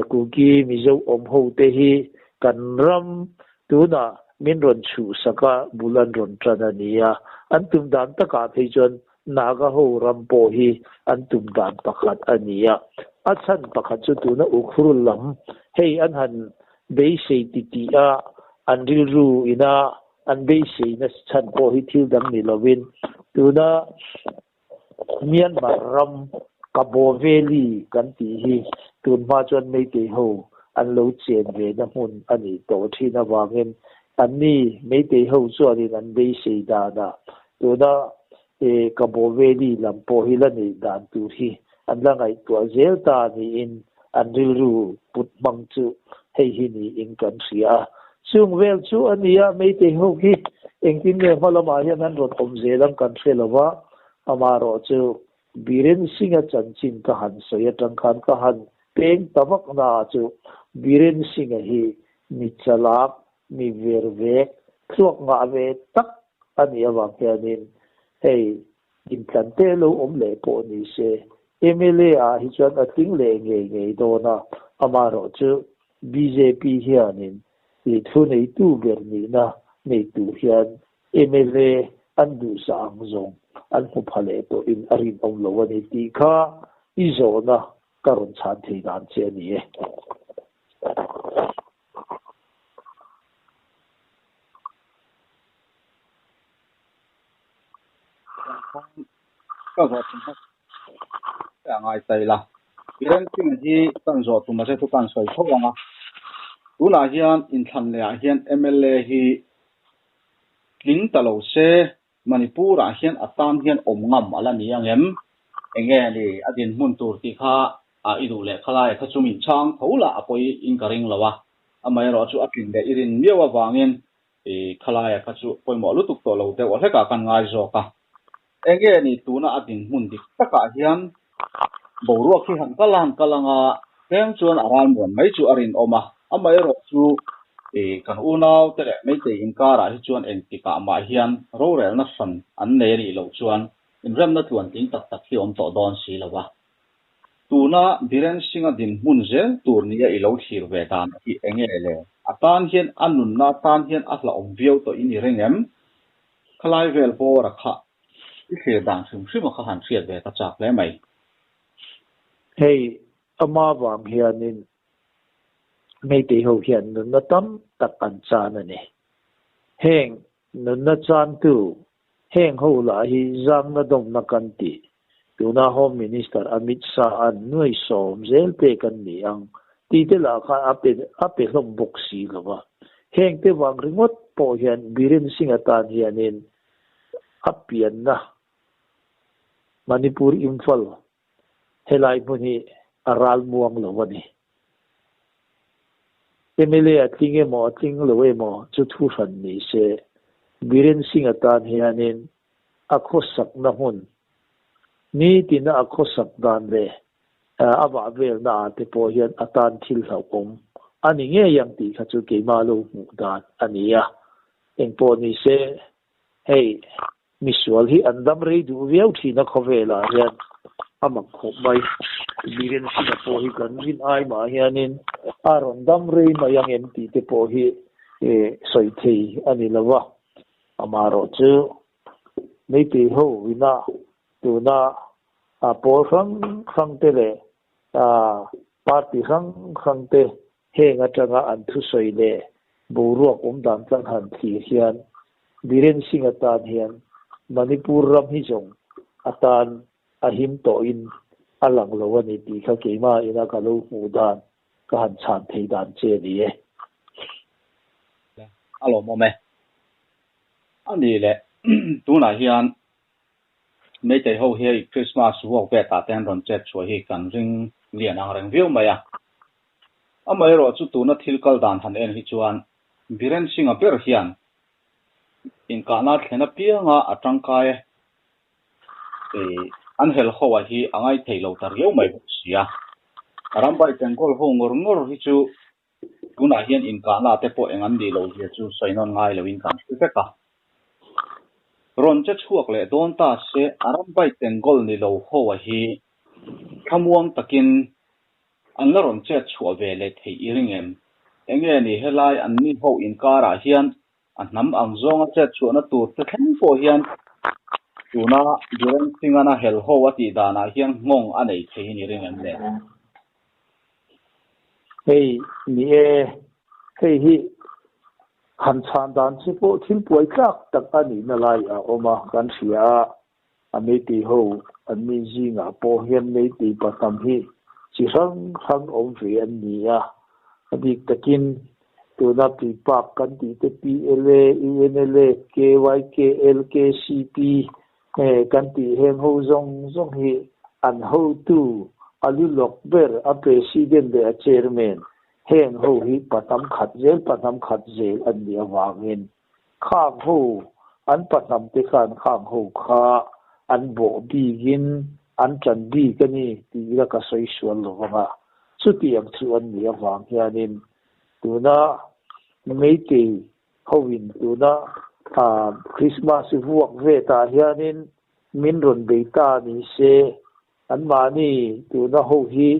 Kuki Mizo awm hote hi kan ram tunah min rawn chhuhsak a, bul an rawn tan a ni a. An tum dan takah phei chuan Naga ho ram pawh hi an tum dan pakhat a ni a. A chhan pakhat chu tuna Ukhrul lam hei an han beisei titih a, an rilru ina an beiseina chhan pawh hi thil dang ni lovin tuna Myanmar ram Kabaw Valley kan tih hi tunhma chuan Meitei ho an lo chen ve na hmun a nih tawh thin avangin anni Meitei ho chuanin an beisei danah tuna Kabaw Valley lam pawh hi la neih dan tur hi an la ngaihtuah zel ta niin an rilru put hmang chu hei hi niin kan hria a. Chung vel chu a nia, Meitei ho hi engtin nge hma lamah hian an rawn awm zel ang kan hre lo va, amaherawh chu Biren Singh-a chanchin ka han sawi atang khan ka han peng ta vak na chu Biren Singh-a hi mi chalak, mi ver vek, thluak ngah ve tak a nih avang hianin hei intlan te lo awm leh pawh ni se. MLA ah hi chuan a tling leh ngei ngei dawn a, amaherawhchu bjp hianin thuneitu ber nihna nei tur hian MLA an duhsa ang zawng an hmu pha leh tawhin a rinawm lo a ni tih kha i zawhna ka rawn chhan thei dan che a ni e. Ka zawh tum hmasa a ngai ta ila. Biren Singh hi kan zawh tum a che chu kan sawi tho ang a. Tunah hian inthlan leh ah hian mla hi tling ta lo se Manipur ah hian a tan hian awm ngam a la ni ang em? Enge ni a dinhmun tur tih kha a i duh leh khalai kha chu min chhang tho lah a pawi in ka ring lo a. Amaherawh chu a tlin leh i rin miau avangin I khalaia kha chu pawimawh lutuk tawh lo deuh hlekah kan ngai zawk a. Enge ni tuna a dinhmun dik takah hian boruak hi han kal a han kal anga tlem chuan a ralmuan mai chu a rinawm a. Amaherawh chu i kan unau te leh Meitei inkarah hi chuan engtikah mah hian rorelna hran an nei a nih loh chuan inremna tluantling tak tak hi awm tawh dawn si lo a. Tuna Biren Singh-a dinhmun zel tur nia i lo thlir ve dan hi eng nge le? A tan hian a nunna tan hian a hlauhawm viau tawh i ni reng em? Khalai vel bawra kha i thlir dan hrim hrim a kha han hriat ve ka chak hle mai. Hei ama vang hianin Meitei ho hian nunna tam tak an chan a ni. Heng nunna chantu Heng ho lah hi zangna dawmna kan ti. Tuna Home Minister Amit Shah an nuai sawm zel pek an ni ang tih te lah khan a pe a pe hlawm bawk si lo va. Heng te vang ringawt pawh hian Biren Singh atan hianin a pianna Manipur Imphal helai hmun hi a ral muang lo a ni. MLA a tling emaw a tling lo emaw chu thu hran ni se, Biren Singh atan hianin a khawsakna hmun, nitina a khawsak dan leh a vah velna ah te pawh hian a tan thil hlauhawm a ni ngei ang tih kha chu keimah lo hmuh dan a ni a. Engpawh ni se, hei Misual hi an dam rei duh viau thin a khawvelah hian a mak khawp mai. Biren Singh-a pawh hi kan rin ai mah hianin a rawn dam rei mai ang em tih te pawh hi sawi thei a ni lo va. Amaherawh chu Meitei ho ina tuna pawl hrang hrang te leh party hrang hrang te Heng atanga an thusawi leh boruak awm dan tlang han thlir hian Biren Singh atan hian Manipur ram hi zawng atan a him tawhin a lang lo a ni tih kha keimah ina ka lo hmuh dan ka han chhan thei dan che a ni e. A lawmawm e. A ni leh tunah hian Meitei ho hi hei Christmas vuak vet ah te an rawn chet chhuah hi kan ring lian ang reng viau mai a. Amaherawh chu tuna thil kal dan han en hi chuan Biren Singh-a ber hian inkahna thlen apianga a tangkai e an hel ho ah hi a ngaithei lo ta riau mai bawk si a. Rambai Tengkawl ho ngawr ngawr hi chu Tunah hian inkahna te pawh eng an nih loh zia chu sawi nawn ngai loin kan hre vek a. Rawn che chhuak leh dawn ta se a ram bike tengkawl ni lo ho a hi thlamuang takin an la rawn chet chhuah ve leh theih i ring em? Enge ni helai an ni ho inkarah hian a hnam ang zawnga chet chhuahna tur te thleng pawh hian tuna Biren Singh-an a hel ho a tih danah hian nghawng a nei thei i ni ring em le? Hei ni e, hei hi han chhan dan che pawh thil puai tlak tak a nihna lai a awm a, kan hria a, a meitei ho an mi zingah pawh hian meitei pahnam hi chi hrang hrang awm ve an ni a, a bik takin tuna Pipak kan tih te PLA, UNLA, KYKL, KCP kan tih heng ho zawng zawng hi an hotu a lu lawk ber a President leh a Chairman heng ho hi pahnam khat zel pahnam khat zel an nih avangin Khang ho an pahnam te khan khang ho kha an bawh bikin an ṭan bik a ni tih ila ka sawi sual lo vang a. Chutiang chu an nih avang hianin tuna Meitei hoin tuna Christmas vuak vetah hianin min rawn bei ta ni se. An mahni tuna ho hi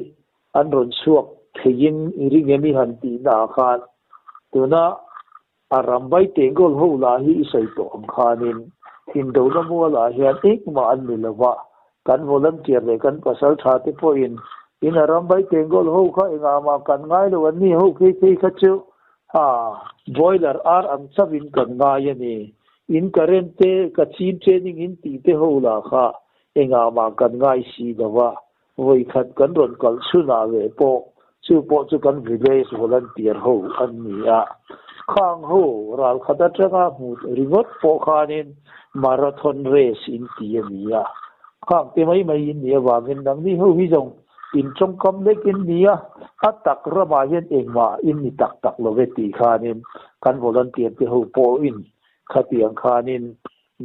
an rawn chhuak theiin i ring em i han tihna ah khan tuna a ram vai tengkawl ho lah hi i sawi tawh ang khanin indona mualah hian engmah an ni lova, kan volunteer leh kan pasal tha te pawhin in a ram vai tengkawl ho kha engah mah kan ngai lo an ni ho phei phei kha chu ha boiler ar ang chauhin kan ngai a ni. In current te ka chin training in tih te ho lah kha engah mah kan ngai si lova, Vawi khat kan rawn kalh chhunah ve pawh chu pawh chu kan village volunteer ho an ni a. Khang ho ral khat atanga hmu ringawt pawh khanin marathon race in ti a ni a. Khang te mai mai in nih avangin nangni ho hi zawng in tawngkam lek in ni a, a tak ramah hian engmah in ni tak tak lo ve tih khanin kan volunteer te ho pawhin khatiang khanin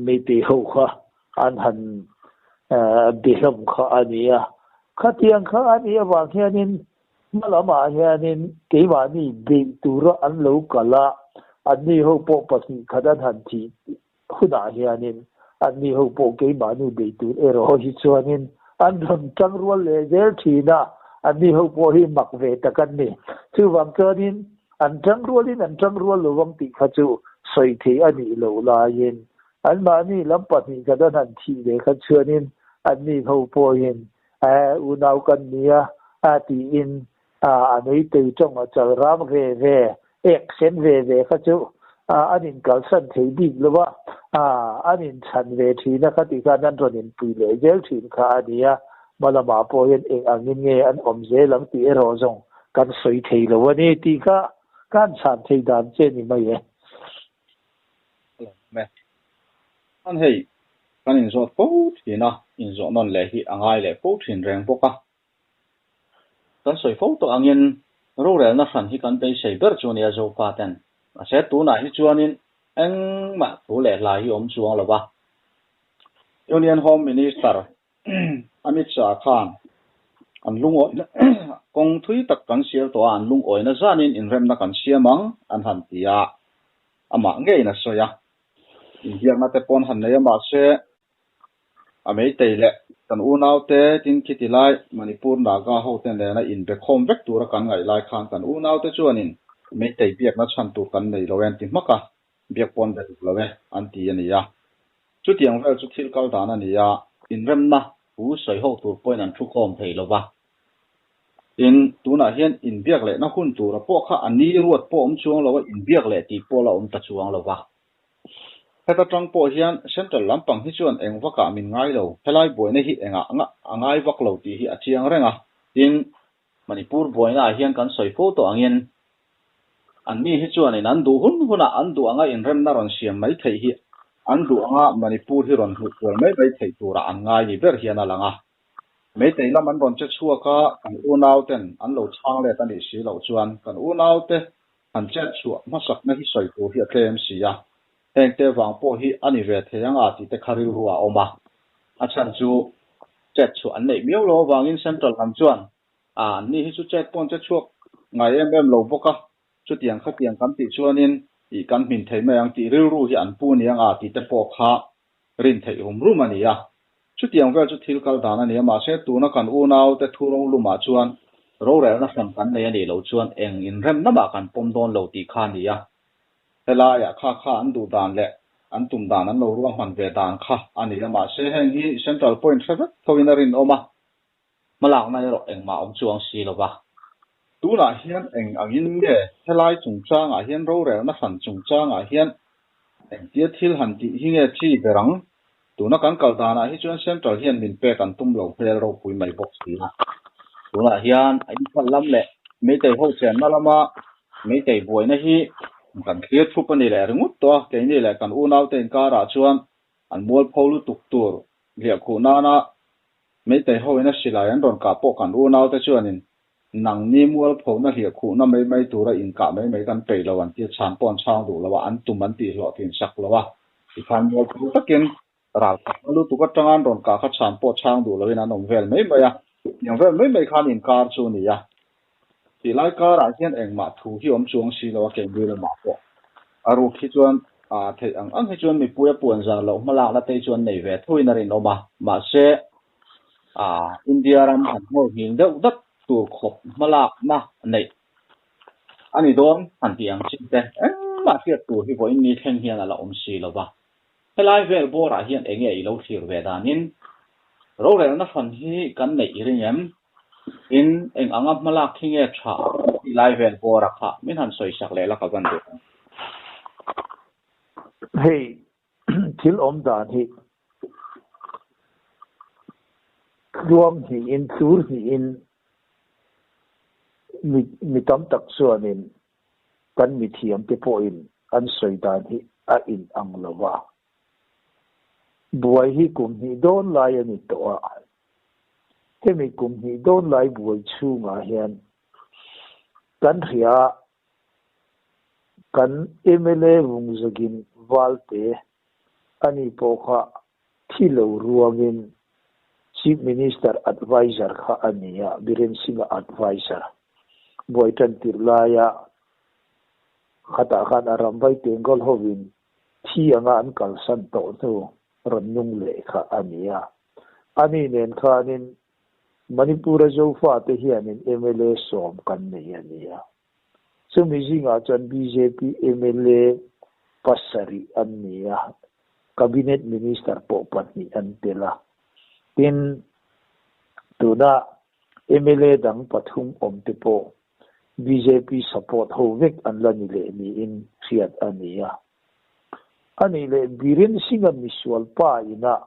Meitei ho kha an han be hlawm kha a ni a. Khatiang kha a nih avang hianin hma lamah hianin keimahni beih tura an lo kal a, anni ho pawh pahnih khat an han thih hunah hianin anni ho pawh keimahni beih tur erawh hi chuanin an rawn tang rual leh zel thin a, anni ho pawh hi mak ve tak an ni. Chuvang chuanin An tang rualin an tang rual lo vang tih kha chu sawi theih a nih loh laiin anmahni lam pahnih khat an han thih ve kha chuanin anni ho pawhin eh unau kan nia a tiin a nui tei tawng a chal ram ve ve ek sen ve ve kha chu an inkalsan thei bik lo va an inchhan ve thin a kha tih khan an rawn inpui leh zel thin kha a nia hmalamah pawh hian eng angin nge an awm zel ang tih erawh zawng Kan sawi thei lo a ni tih kha kan chhan thei dan che ni mai e. Lawm e. Chuan hei kan inzawt fo thin a, inzawh nawn leh hi a ngai leh fo thin reng bawk a. Kan sawi fo tawh angin rorelna hran hi kan beisei ber chu nia Zofa ten. Mahse tunah hi chuanin engmah thu leh hla hi awm chuang lo va. Union Home Minister Amit Shah khan an lungawina kawng thui tak kan sial tawh a, an lungawina zanin inremna kan siam ang an han ti a, amah ngeiin a sawi a. Inbiakna te pawn han nei a mahse a meitei leh kan unaute tin khiti lai Manipur Naga hote nena inbe khawm vek tura kan ngaih lai khan kan unaute chuanin meitei biakna chhan tur kan nei lo e an ti hmak a, biak pawn be duh lo e an ti a ni a. Chutiang vel chu thil kal dan a ni a, inremna thu sawi ho tur pawhin an thu khawm thei lo va. Tin, tunah hian inbiak lehna hun tura pawh kha a ni ruat pawh awm chuang lo a, inbiak leh tih pawh la awm ta chuang lo va. Heta tang pawh hian Central lampang hi chuan eng vakah min ngai lo, helai buaina hi engah ngah a ngai vak lo tih hi a chiang reng a. Tin, Manipur buainaah hian kan sawi fo tawh angin anni hi chuanin an duh hun hunah an duh anga inremna rawn siam mai theih hi an duh anga Manipur hi rawn hmuh kual mai mai theih turah an ngai ni ber hian a lang a. Meitei lam an rawn che chhuak a, kan unauten an lo chhang let a nih si loh chuan kan unaute han chet chhuah hmasakna hi sawi tur hi a tlem si a, hengte vang pawh hi a ni ve thei anga tih te kha rilru a awm a. A chhan chu chet chhuah an neih miau lo avangin Central lam chuan a anni hi chu chet pawn che chhuak ngai em em lo bawk a, chutiang khatiang kan tih chuanin ih kan hmin thei mai ang tih rilru hi an pu nia nga tih te pawh kha rin theih rum rum a ni a. Chutiang vel chu thil kal dan a ni a, mahse tuna kan unaute thu rolumah chuan rorelna hran kan nei a nih loh chuan eng inremna mah kan pawm dawn lo tih kha a ni a. Helaiah kha kha an duh dan leh an tum dan an lo ruahman ve dan kha a ni a, mahse heng hi Central point hre vek thoin a rinawm a, hmalakna erawh engmah awm chuang si lo va. Tunah hian eng angin nge helai chungchangah hian rorelna hran chungchangah hian engtia thil han tih hi nge chi ber ang? Tuna kan kal danah hi chuan Central hian min pek an tum lo hmel ropui mai bawk si a. Tunah hian a inphalh lam leh Meitei ho chenna lama Meitei buaina hi kan thlir thup a ni leh ringawt tawh a, keini leh kan unaute inkarah chuan an mualpho lutuk tur hliahkhuh nana Meitei ho ina silai an rawn kah pawh kan unaute chuanin nangni mualphona hliahkhuhna mai mai tura inkah mai mai kan peih lo an tia chhan pawh an chhang duh lo a, an tum an tihhlawh thin sak lo a, tikhan mualpho takin ral khatna lutuk atanga an rawn kah kha chhan pawh chhang duh loin an awm vel mai mai a, tiang vel mai mai khan inkar chu a ni a. Tih lai karah hian engmah thu hi awm chuang si lo a keini lamah pawh a ruk hi chuan a theih ang ang hi chuan mipui a puan zar loh hmalakna te hi chuan nei ve thuin a rinawm a, mahse. India ram han nghawr nghil deuh dat tur khawp hmalakna neih a ni dawn han tih ang chin te engmah hriat tur hi vawiin ni thleng hian a la awm si lo va. Helai vel bawrah hian enge i lo thlir ve danin rorelna hran hi kan neih i ring em? In eng anga hmalak khi nge tha tih lai vel bawra kha min han sawisak leh la ka van duh ang. Hei thil awm dan hi tluang hnihin tlur hnihin mi mi tam tak chuanin kan mithiam te pawhin an sawi dan hi a in ang lo va. Buai hi kum hnih dawn lai a ni tawh a, hemi kum hnih dawn lai buai chhungah hian kan hria Kan mla vungzagin Valte ani pawh kha thi lo ruangin Chief Minister Adviser kha a ni a, Biren Singh-a adviser. Buai tan tirh laia khatah khan a ram vai Tenggol hovin thi anga an kalsan tawh hnu rawn nung leh kha a ni a. Ani nen khanin Manipur-a Zofate hianin mla sawm kan nei a ni a. Chumi zingah chuan bjp mla pasarih an ni a, Cabinet Minister pawh pahnih an tel a. Tin, tuna mla dang pathum awmte pawh bjp support ho vek an la ni leh niin hriat a ni a. A nih leh Biren Singh-a misual pa inah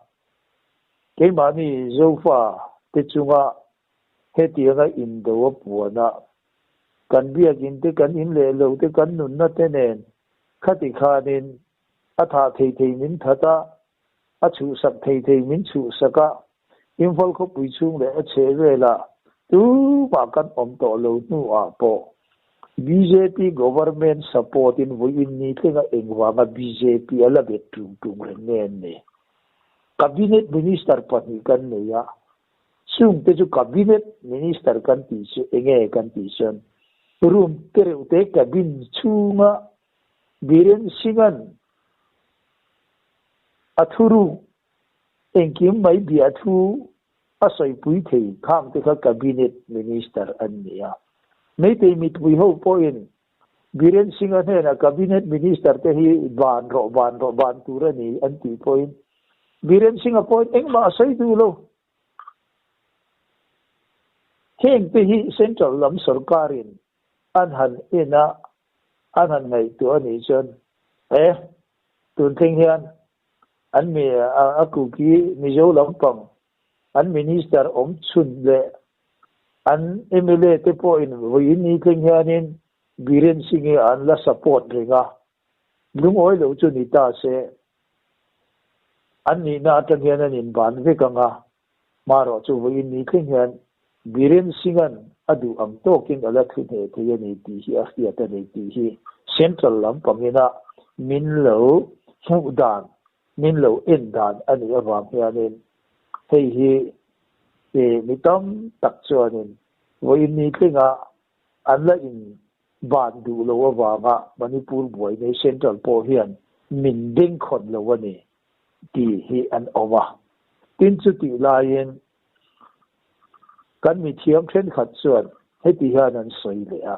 keimahni Zofa te chunga Hetianga indo a puan a, kan biakinn te, kan in leh lo te, kan nunna te nen khati khanin a thah thei thei min that a, a chhuhsak thei thei min chhuhsak a, Imphal khawpui chhung leh a chheh velah tumah kan awm tawh lo hnuah pawh bjp government support in vawiin ni thlenga engvanga bjp a la bet tung tung reng nge an ni? Cabinet Minister pahnih kan nei a, Chungte chu Cabinet Minister kan tih chu enge kan tih chuan room te reuh te cabin chhunga Biren Singh-a'n a thuruk engkim mai biah thu a sawipui thei khang te kha Cabinet Minister an ni a. Meitei mipui ho pawhin Biren Singh-a hnenah Cabinet Minister te hi ban rawh, ban rawh, ban tur a ni an tih pawhin Biren Singh-a pawhin engmah a sawi duh lo. Heng te hi Central lam sorkarin an han en a, an han ngaihtuah a nih chuan he tun thleng hian an mi a kuki Mizo lampang an Minister awm chhun leh An mla te pawhin vawiin ni thleng hianin Biren Singh-i an la support reng a, lungawi lo chu ni ta se an nihna atang hian an inban vek ang a, hmarawh chu vawiin ni thleng hian Biren Singh-a'n a duh ang tawkin a la thu hneh thei a ni tih hi a hriat a ni tih hi Central lampangina min lo hmuh dan min lo en dan a nih avang hianin hei hi mi tam tak chuanin vawiin ni tlinga an la in ban duh lo avanga Manipur buaina Central pawh hian min bengkhawn lo a ni tih hi an awm a. Tin chutih laiin kan mithiam thenkhat chuan heti hian an sawi leh a,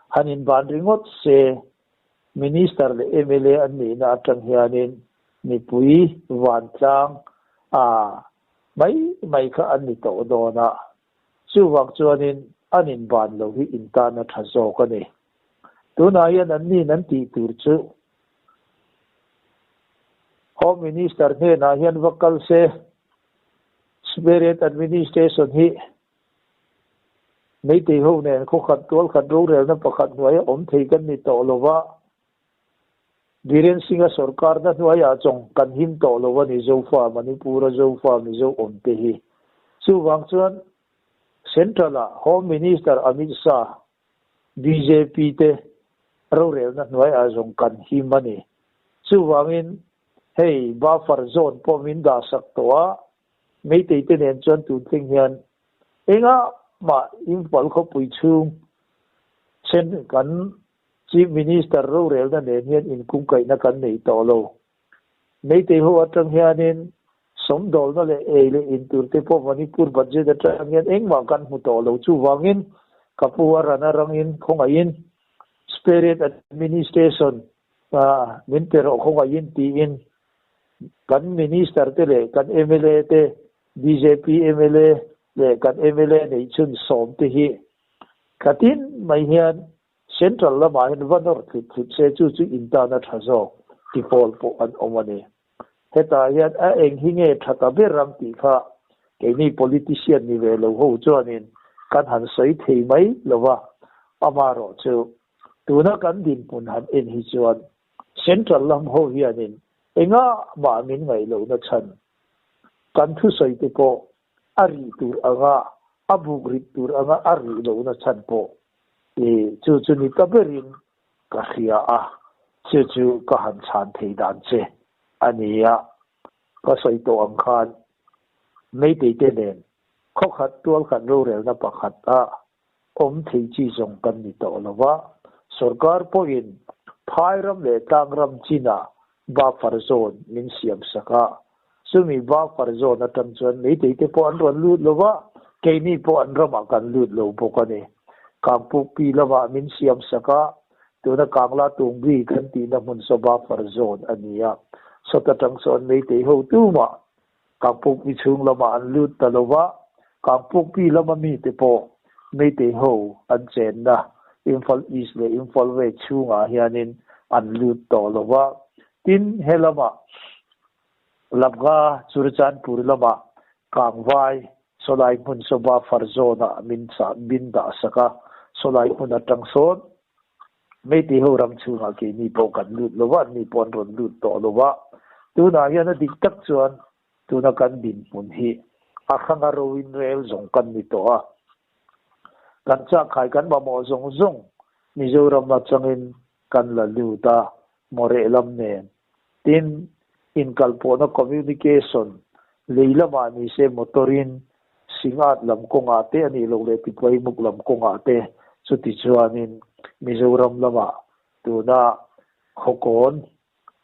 han inban ringawt se Minister leh mla an nihna atang hianin mipui vantlang a mai mai kha an ni tawh dawn a, chuvang chuanin an inban lo hi intan a tha zawk a ni. Tunah hian an nin an tih tur chu Home Minister hnenah hian va kal se, Separate Administration hi Meitei ho nen khaw khat tual khat rorelna pakhat hnuaia awm thei kan ni tawh lo va, Biren Singh-a sorkarna hnuaiah chawng kan him tawh lo a ni Zofa, Manipur-a Zofa Mizo awm te hi. Chuvang chuan Central-a Home Minister Amit Shah, bjp te rorelna hnuaiah zawng kan him a ni. Chuvangin hei buffer zone pawh min dahsak tawh a, Meitei te nen chuan tun thleng hian engah mah Imphal khawpui chhung then kan Chief Minister rorelna nen hian inkungkaihna kan nei tawh lo. Meitei ho atang hianin Sawmdawlna leh ei leh in tur te pawh Manipur budget atang hian engmah kan hmu tawh lo. Chuvangin ka pu a ran a rangin khawngaihin Separate Administration min pe rawh khawngaihin tiin kan Minister te leh kan mla te, bjp mla leh kan mla neih chhun sawm te hi thlatin mai hian Central lamah hian va nawr tlut tlut se chu chu in tan a tha zawk ti pawl pawh an awm a ni. Hetah hian a eng hi nge tha ta ber ang tih kha keini politician ni ve lo ho chuanin kan han sawi thei mai lo va, amaherawh chu tuna kan dinhmun han en hi chuan Central lam ho hianin engah mah min ngaih lohna chhan kan thusawi te pawh a rih tur anga a buk rit tur anga a rih lohna chhan pawh chu chu ni ta berin ka hria a, chu chu ka han chhan thei dan che a ni a. Ka sawi tawh ang khan Meitei te nen khawkhat tualkhat rorelna pakhat a awm thei chi zawng kan ni tawh lo va, sorkar pawhin phai ram leh tlang ram chinah buffer zone min siam sak a, chumi buffer zone atang chuan Meitei te pawh an rawn lut lo va, keini pawh an ramah kan lut lo bawk a ni. Kangpukpi lamah min siam sak a, tuna Kangla Tungbi kan tihna hmun saw buffer zone a ni a, sawt atang chuan Meitei ho tumah Kangpukpi chhung lamah an lut ta lo va, Kangpukpi lama mite pawh Meitei ho an chenna Imphal East leh Imphal West chhungah hianin an lut tawh lo va. Tin, he lamah Lamka Churachandpur lamah Kangvai sawlai hmun saw buffer zone-ah min chah min dah sak a, sawlai hmun atang sawn Meitei ho ram chhungah keini pawh kan lut lo va, anni pawh an rawn lut tawh lo va. Tunah hian a dik tak chuan tuna kan dinhmun hi a hranga roin rel zawng kan ni tawh a. Kan chakkhai kan mamawh zawng zawng Mizoram atangin kan la lut a, mawreh lam nen. Tin, inkalpawhna communication lei lamah ni se motor-in Singat lam kawngah te a nih loh leh Tipaimuk lam kawngah te chuti chuanin Mizoram lamah tuna Khawkawn,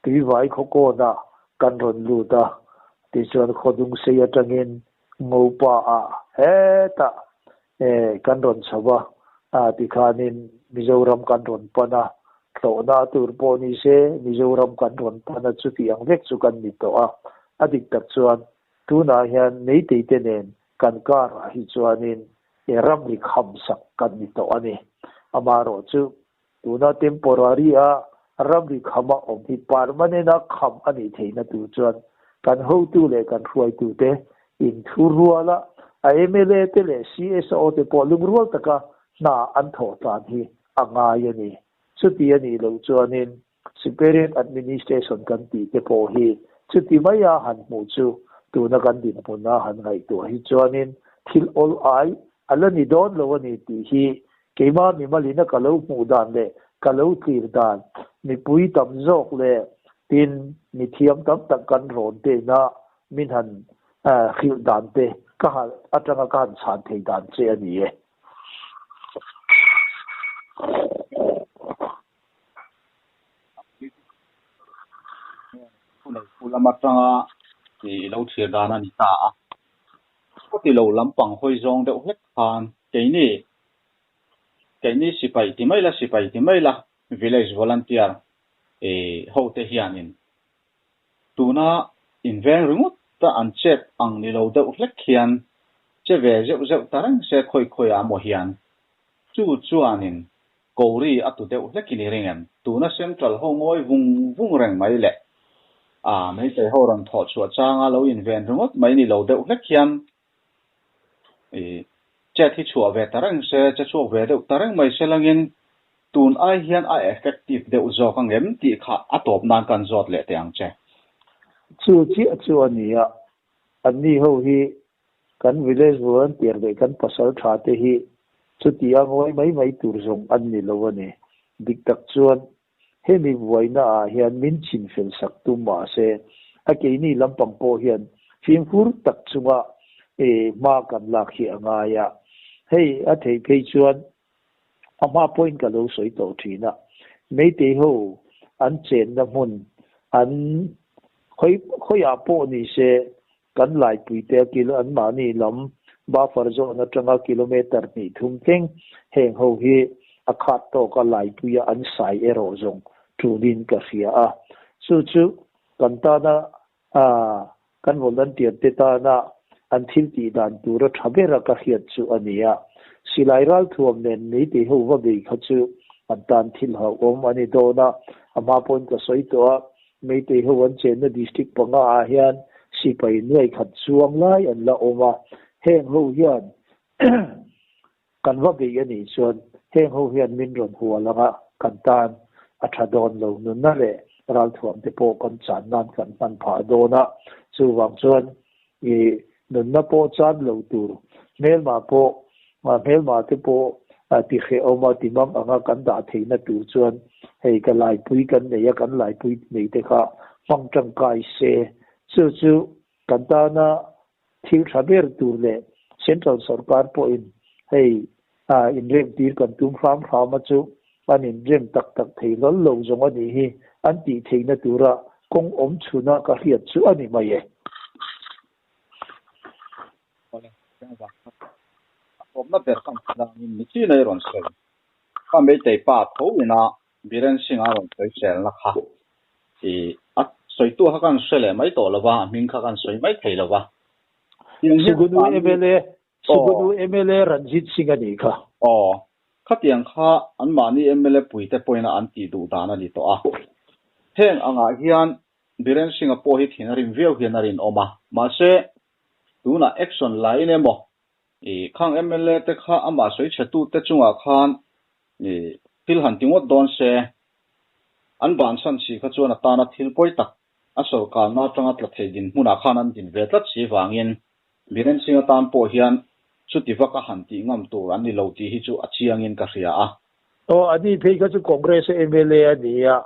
Tuivai Khawkawnah kan rawn lut a, tichuan Khawdungsei atangin Ngopa-ah hetah kan rawn chho a, tikhanin Mizoram kan rawn pan a, tlawhna tur pawh ni se Mizoram kan rawn pan a, chuti ang vek chu kan ni tawh a, a dik tak chuan Tunah hian Meitei te nen kan karah hi chuanin he ramri khamsak kan ni tawh a ni. Amaherawhchu, tuna temporary a ramri khama awm hi permanent a kham a nih theihna tur chuan kan hotu leh kan hruaitute inthuruala a mla te leh CSO te pawh lungrual taka hna an thawh tlan hi a ngai a ni. Chuti a nih loh chuanin Superior Administration kan tih te pawh hi chuti maia han hmuh chu tuna kan dinhmuna han ngaihtuah hi chuanin thil awl ai a la ni dawn lo a ni tih hi keimah mimalina ka lo hmuh dan leh ka lo tlir dan mipui tam zawk leh tin mithiam tam tak kan rawn tehna min han hrilh dan te ka han atanga ka han chhan thei dan che a ni e. Thu lam atanga i lo thlir dan a ni ta a. Chuti lo lampang hawi zawng deuh hlek khan keini keini sipai ti mai la sipai ti mai la village volunteer ho te hianin tuna inveng ringawt ta an chet ang ni lo deuh hlek hian che ve zeuh zeuh ta reng se khawi khawi ah maw hian chu chuanin Kori a tu deuh hlek in i ring em? Tuna Central ho ngawi vung vung reng mai le. A, Meitei ho rawn thawh chhuah changa lo inven ringawt mai ni lo deuh hlek hian i chet hi chhuah ve ta reng se, che chhuak ve deuh ta reng mai se langin tun ai hian a effective deuh zawk ang em tih kha a tawp nan kan zawt leh teh ang che. Chu chiah chu a ni a, anni ho hi Kan village volunteer leh kan pasal tha te hi chuti a ngawi mai mai tur zawng an ni lo a ni. Dik tak chuan hemi buaina ah hian min chhin fel sak tum mah se a keini lampang pawh hian fimkhur tak chunga hma kan lak hi a ngai a. Hei a theih phei chuan a hma pawhin ka lo sawi tawh thin a, Meitei ho an chenna hmun an khawi khawiah pawh ni se. Kan laipuite a kil anmahni lam buffer zone atanga kilometre hnih thum thleng heng ho hi a khat tawka laipuia an sai erawh zawng tulin ka hria a. Chu chu kan tana kan volunteer te tana an thil tih dan tura tha bera ka hriat chu a ni a. Silai ralthuam nen meitei ho va bei kha chu an tan thil hlauhawm a ni dawn a, a hma pawhin ka sawi tawh a, Meitei ho an chenna district panga ah hian sipai nuai khat chuang lai an la awm a, heng ho hian kan va beih a nih chuan heng ho hian min rawn hual anga kan tan a tha dawn lo nunna leh ralthuam te pawh kan chan nan kan hman phah dawn a, chuvang chuan i nunna pawh chan lo tur hmelma pawh hmelma te pawh ti hrehawm a ti mang anga kan dah theihna tur chuan hei ka laipui kan nei a kan laipui nei te kha hmang tangkai se chu chu kan tana thil tha ber tur leh central sorkar pawhin hei inrem tir kan tum hram hram a chu an inrem tak tak thei hlawl lo zawng a nih hi an tih theihna tura kawng awm chhuna ka hriat chu a ni mai e. Awle, Tlangval kha a tawpna ber ka hmu dangin mi chin a i rawn sawi. Ka meitei pa tho ina Biren Singh a rawn sawi selna kha i a sawitu kha kan hre leh mai tawh lova, a hming kha kan sawi mai thei lova. Tiang hian Sugunu mla Sugunu mla Ranjit Singh a nih kha. Aw, khatiang kha anmahni mla puite pawhin a an tih duh dan a ni tawh a. Heng angah hian Biren Singh-a pawh hi thin a rim viau hian a rinawm a, mahse tunah action la in emaw i khang mla te kha amah sawi chhe tute chungah khan i thil han ti ngawt dawn se, an bansan si kha chuan a tana thil pawi tak a sawrkarna atanga tla thei dinhmunah khan an din ve tlat si vangin Biren Singh atan pawh hian chuti vaka han tih ngam tur an ni lo tih hi chu a chiangin ka hria a. Aw, ani phei kha chu Congress mla a ni a,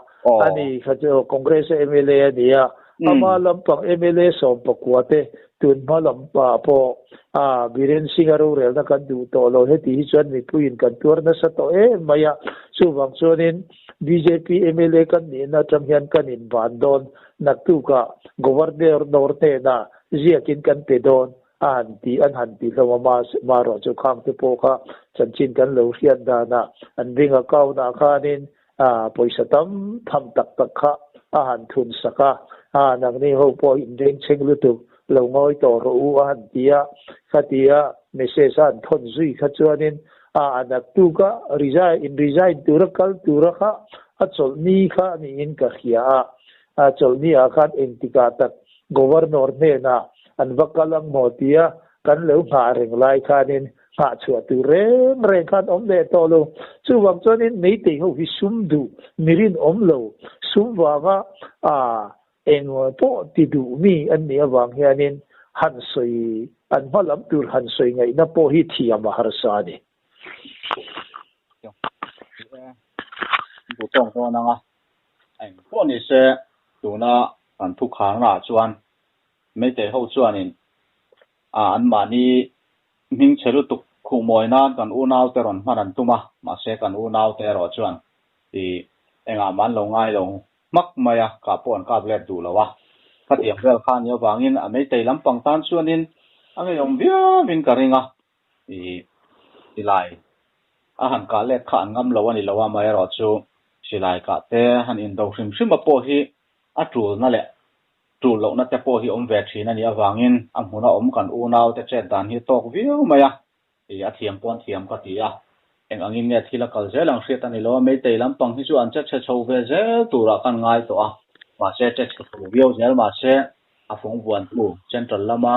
ani kha chu Congress mla a ni a, ama lampang mla 19 te tun hma lampah pawh a Biren Singh a rorelna kan duh tawh lo, heti hi chuan mipuiin kan tuar nasa tawh em mai a, chuvang chuanin bjp mla kan nihna atang hian kan inban dawn, naktukah Governor hnenah ziakin kan pe dawn. A han ti, an han ti hlawm a, mahse, marawh chu khang te pawh kha chanchin kan lo hriat danah an ring account ah khanin pawisa tam tham tak tak kha a han thun sak a, a nangni ho pawh inring chheng lutuk lo ngawi tawh rawh u a han ti a, khatia message a han thawn zui kha chuanin a a naktuk a resign in resign tura kal tura kha a chawlhni kha niin ka hria a, a chawlhni ah khan engtikah tak Governor hnenah an va kal ang maw tia kan lo nghah reng lai khanin nghah chhuah tur reng reng khan awm leh tawh lo. Chuvang chuanin Meitei ho hi sum duh, mirin awm lo, sum vanga eng pawh ti duh mi an nih avang hianin han sawi an hma lam tur han sawi ngaihna pawh hi thiam a harsa a ni. Bu tawng dawn anga eng pawh ni se tuna kan thu kharna ah chuan Meitei ho chuanin a anmahni hming chhe lutuk khuhmawi nan kan unau te rawn hman an tum a, mahse kan unau te erawh chuan i engah mah an lo ngai lo hmak mai a, kah pawh an kap let duh lo a. Khatiang vel kha a nih avangin a Meitei lampang tan chuanin a ngeiawm viauin ka ring a, I silai a han kah let kha an ngam lo a ni lo a, amaherawhchu silai kah te han indo hrim hrim a pawh hi a tulna leh tul lohna te pawh hi awm ve thin a nih avangin a hmuna awm kan unau te chet dan hi tawk viau mai a, i a thiam pawn thiam ka ti a, eng angin nge thil a kal zel ang hriat a ni lo a, Meitei lampang hi chu an che chhe chho ve zel turah kan ngai tawh a, mahse che chhe chho viau zel mahse a fawng vuantu central lama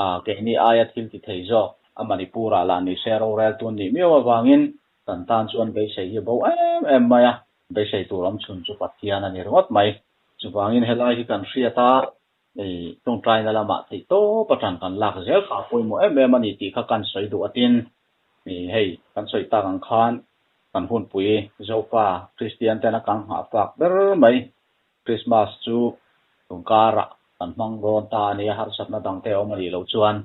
A, keini aia thil ti thei zawk a Manipur ah lah ni se rorel tun nih miau avangin kan tan chuan beisei hi bo em em mai a, beisei tur awm chhun chu Pathian a ni ringawt mai. Chuvangin helai hi kan hriat a, i tawngtaina lamah theih tawp atang kan lak zel kha a pawimawh em em a ni tih kha kan sawi duh atin i hei kan sawi tak ang khan kan hunpui Zofa Kristian tena kan nghah fak ber mai Christmas chu tun karah kan hmang dawn ta a nia, harsatna dangte a awm a nih loh chuan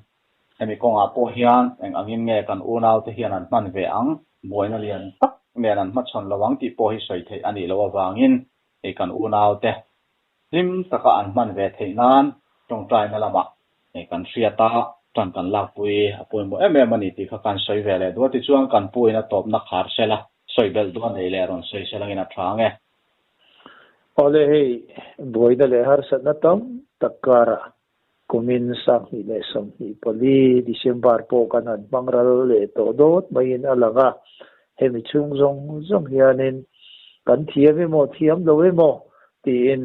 hemi kawngah pawh hian eng angin nge kan unaute hian an hman ve ang, buaina lian tak nen an hmachhawn lo ang tih pawh hi sawi theih a nih loh avangin hei kan unaute hlim taka an hman ve theih nan tawngtaina lamah Kan hriat a, tan kan lakpui a pawimawh em em a ni tih kha kan sawi ve leh duh a, tichuan kan puin a tawpna khar sela, sawi belh duh a nei leh rawn sawi sela ngin a tha ang e. Awle hei, buaina leh harsatna tam tak karah kumin 2024 December pawh kan han hmang ral leh tawh dawt maiin a lang a, hemi chhung zawng zawng hianin kan thiam emaw thiam lo emaw tiin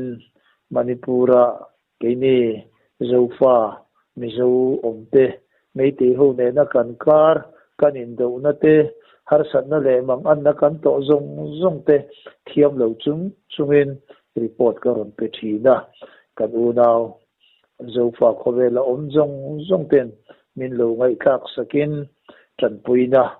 Manipur-a Keini Zofa, Mizo awmte, Meitei ho nena kan kar, kan indohna te, harsatna leh manganna kan tawh zawng zawng te thiam lo chung chungin report ka rawn pe thin a. Kan unau Zofa khawvela awm zawng zawng ten min lo ngaihthlak sakin tanpuina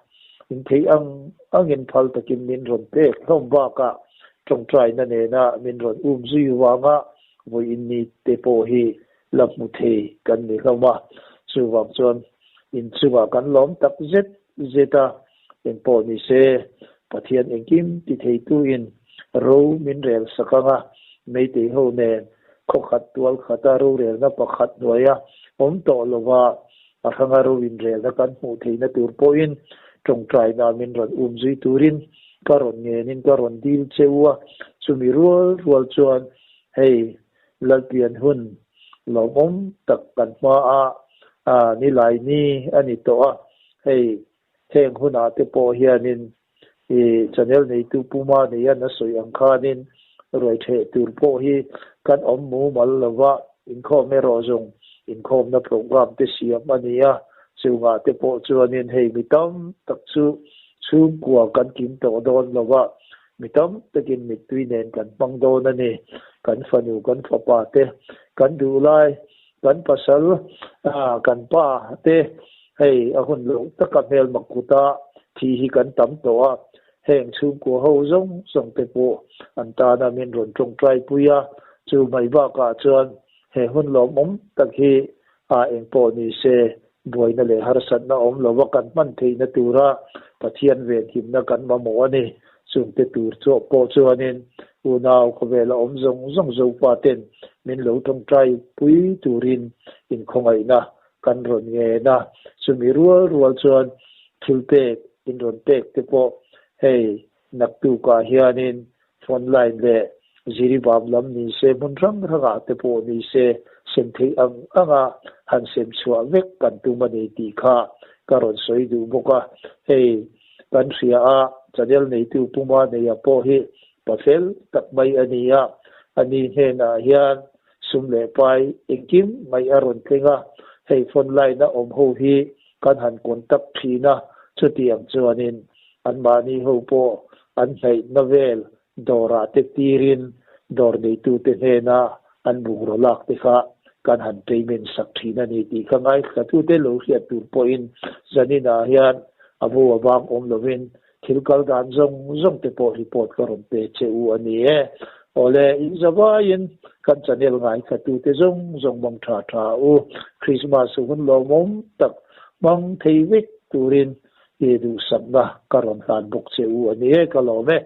in theih ang angin phal takin min rawn pek hlawm bakah tawngtaina nena min rawn um zui vanga vawiin ni te pawh hi la hmu thei kan ni hlawm a, chuvang chuan inchungah kan lawm tak zet zet a, engpawh ni se Pathian engkim ti theituin ro min rel sak ang a, Meitei ho nen khawkhat tual khata rorelna pakhat hnuaia awm tawh lova a hranga ro inrelna kan hmuh theihna tur pawhin tawngtaina min rawn um zui turin ka rawn ngenin ka rawn dil che u a, chumi rual rual chuan hei Lalpian hun lawmawm tak kan hma a ni lai ni a ni tawh a, hei heng hunah te pawh hianin i channel neitu Puma neian a sawi ang khanin ruai theh tur pawh hi kan awm mumal lova, inkhawm erawh zawng inkhawmna program te siam a ni a, chungah te pawh chuanin hei mi tam tak chu chhungkua kan kim tawh dawn lova, mi tam takin mittui nen kan hmang dawn a ni. Kan fanu kan fapa te kan duh lai kan pasal kan pa te hei a hun loh taka hmelma kuta thi hi kan tam tawh a, heng chhungkua ho zawng zawng te pawh an tana min rawn tawngtai pui a, chu mai bakah chuan he hun lawmawm tak hi a engpawh ni se buaina leh harsatna awm lova kan hman theihna tura Pathian venhimna kan mamawh a ni. Chungte tur chawh pawh chuanin unau khawvela awm zawng zawng Zopa ten min lo tawngtai pui turin inkhawngaihna kan rawn ngen a. Chumi rual rual chuan thil pek in rawn pek te pawh hei naktukah hianin phone line leh Jiribam lam ni se hmun hrang hrangah te pawh ni se sem theih ang anga han sem chhuah vek kan tum a ni tih kha ka rawn sawi duh bawk a. Hei kan hria a, channel neitu Puma neia pawh hi pafel tak mai a ni a, ani hnenah hian sum leh pai engkim mai a rawn thleng a, hei phone line a awm ho hi kan han contact thin a, chutiang chuanin anmahni ho pawh an hnaihna vel dawrah te tirin dawr neitute hnena an bungraw lak te kha kan han payment sak thin a ni tih kha ngaithlatute lo hriat tur pawhin zaninah hian a bo a bang awm lovin thil kal dan zawng zawng te pawh report ka rawn pe che u a ni e. Awle, in zavaiin kan channel ngaithlatute zawng zawng mang tha tha u. Christmas hun lawmawm tak hmang thei vek turin I duhsakna ka rawn hlan bawk che u a ni e, ka lawm e.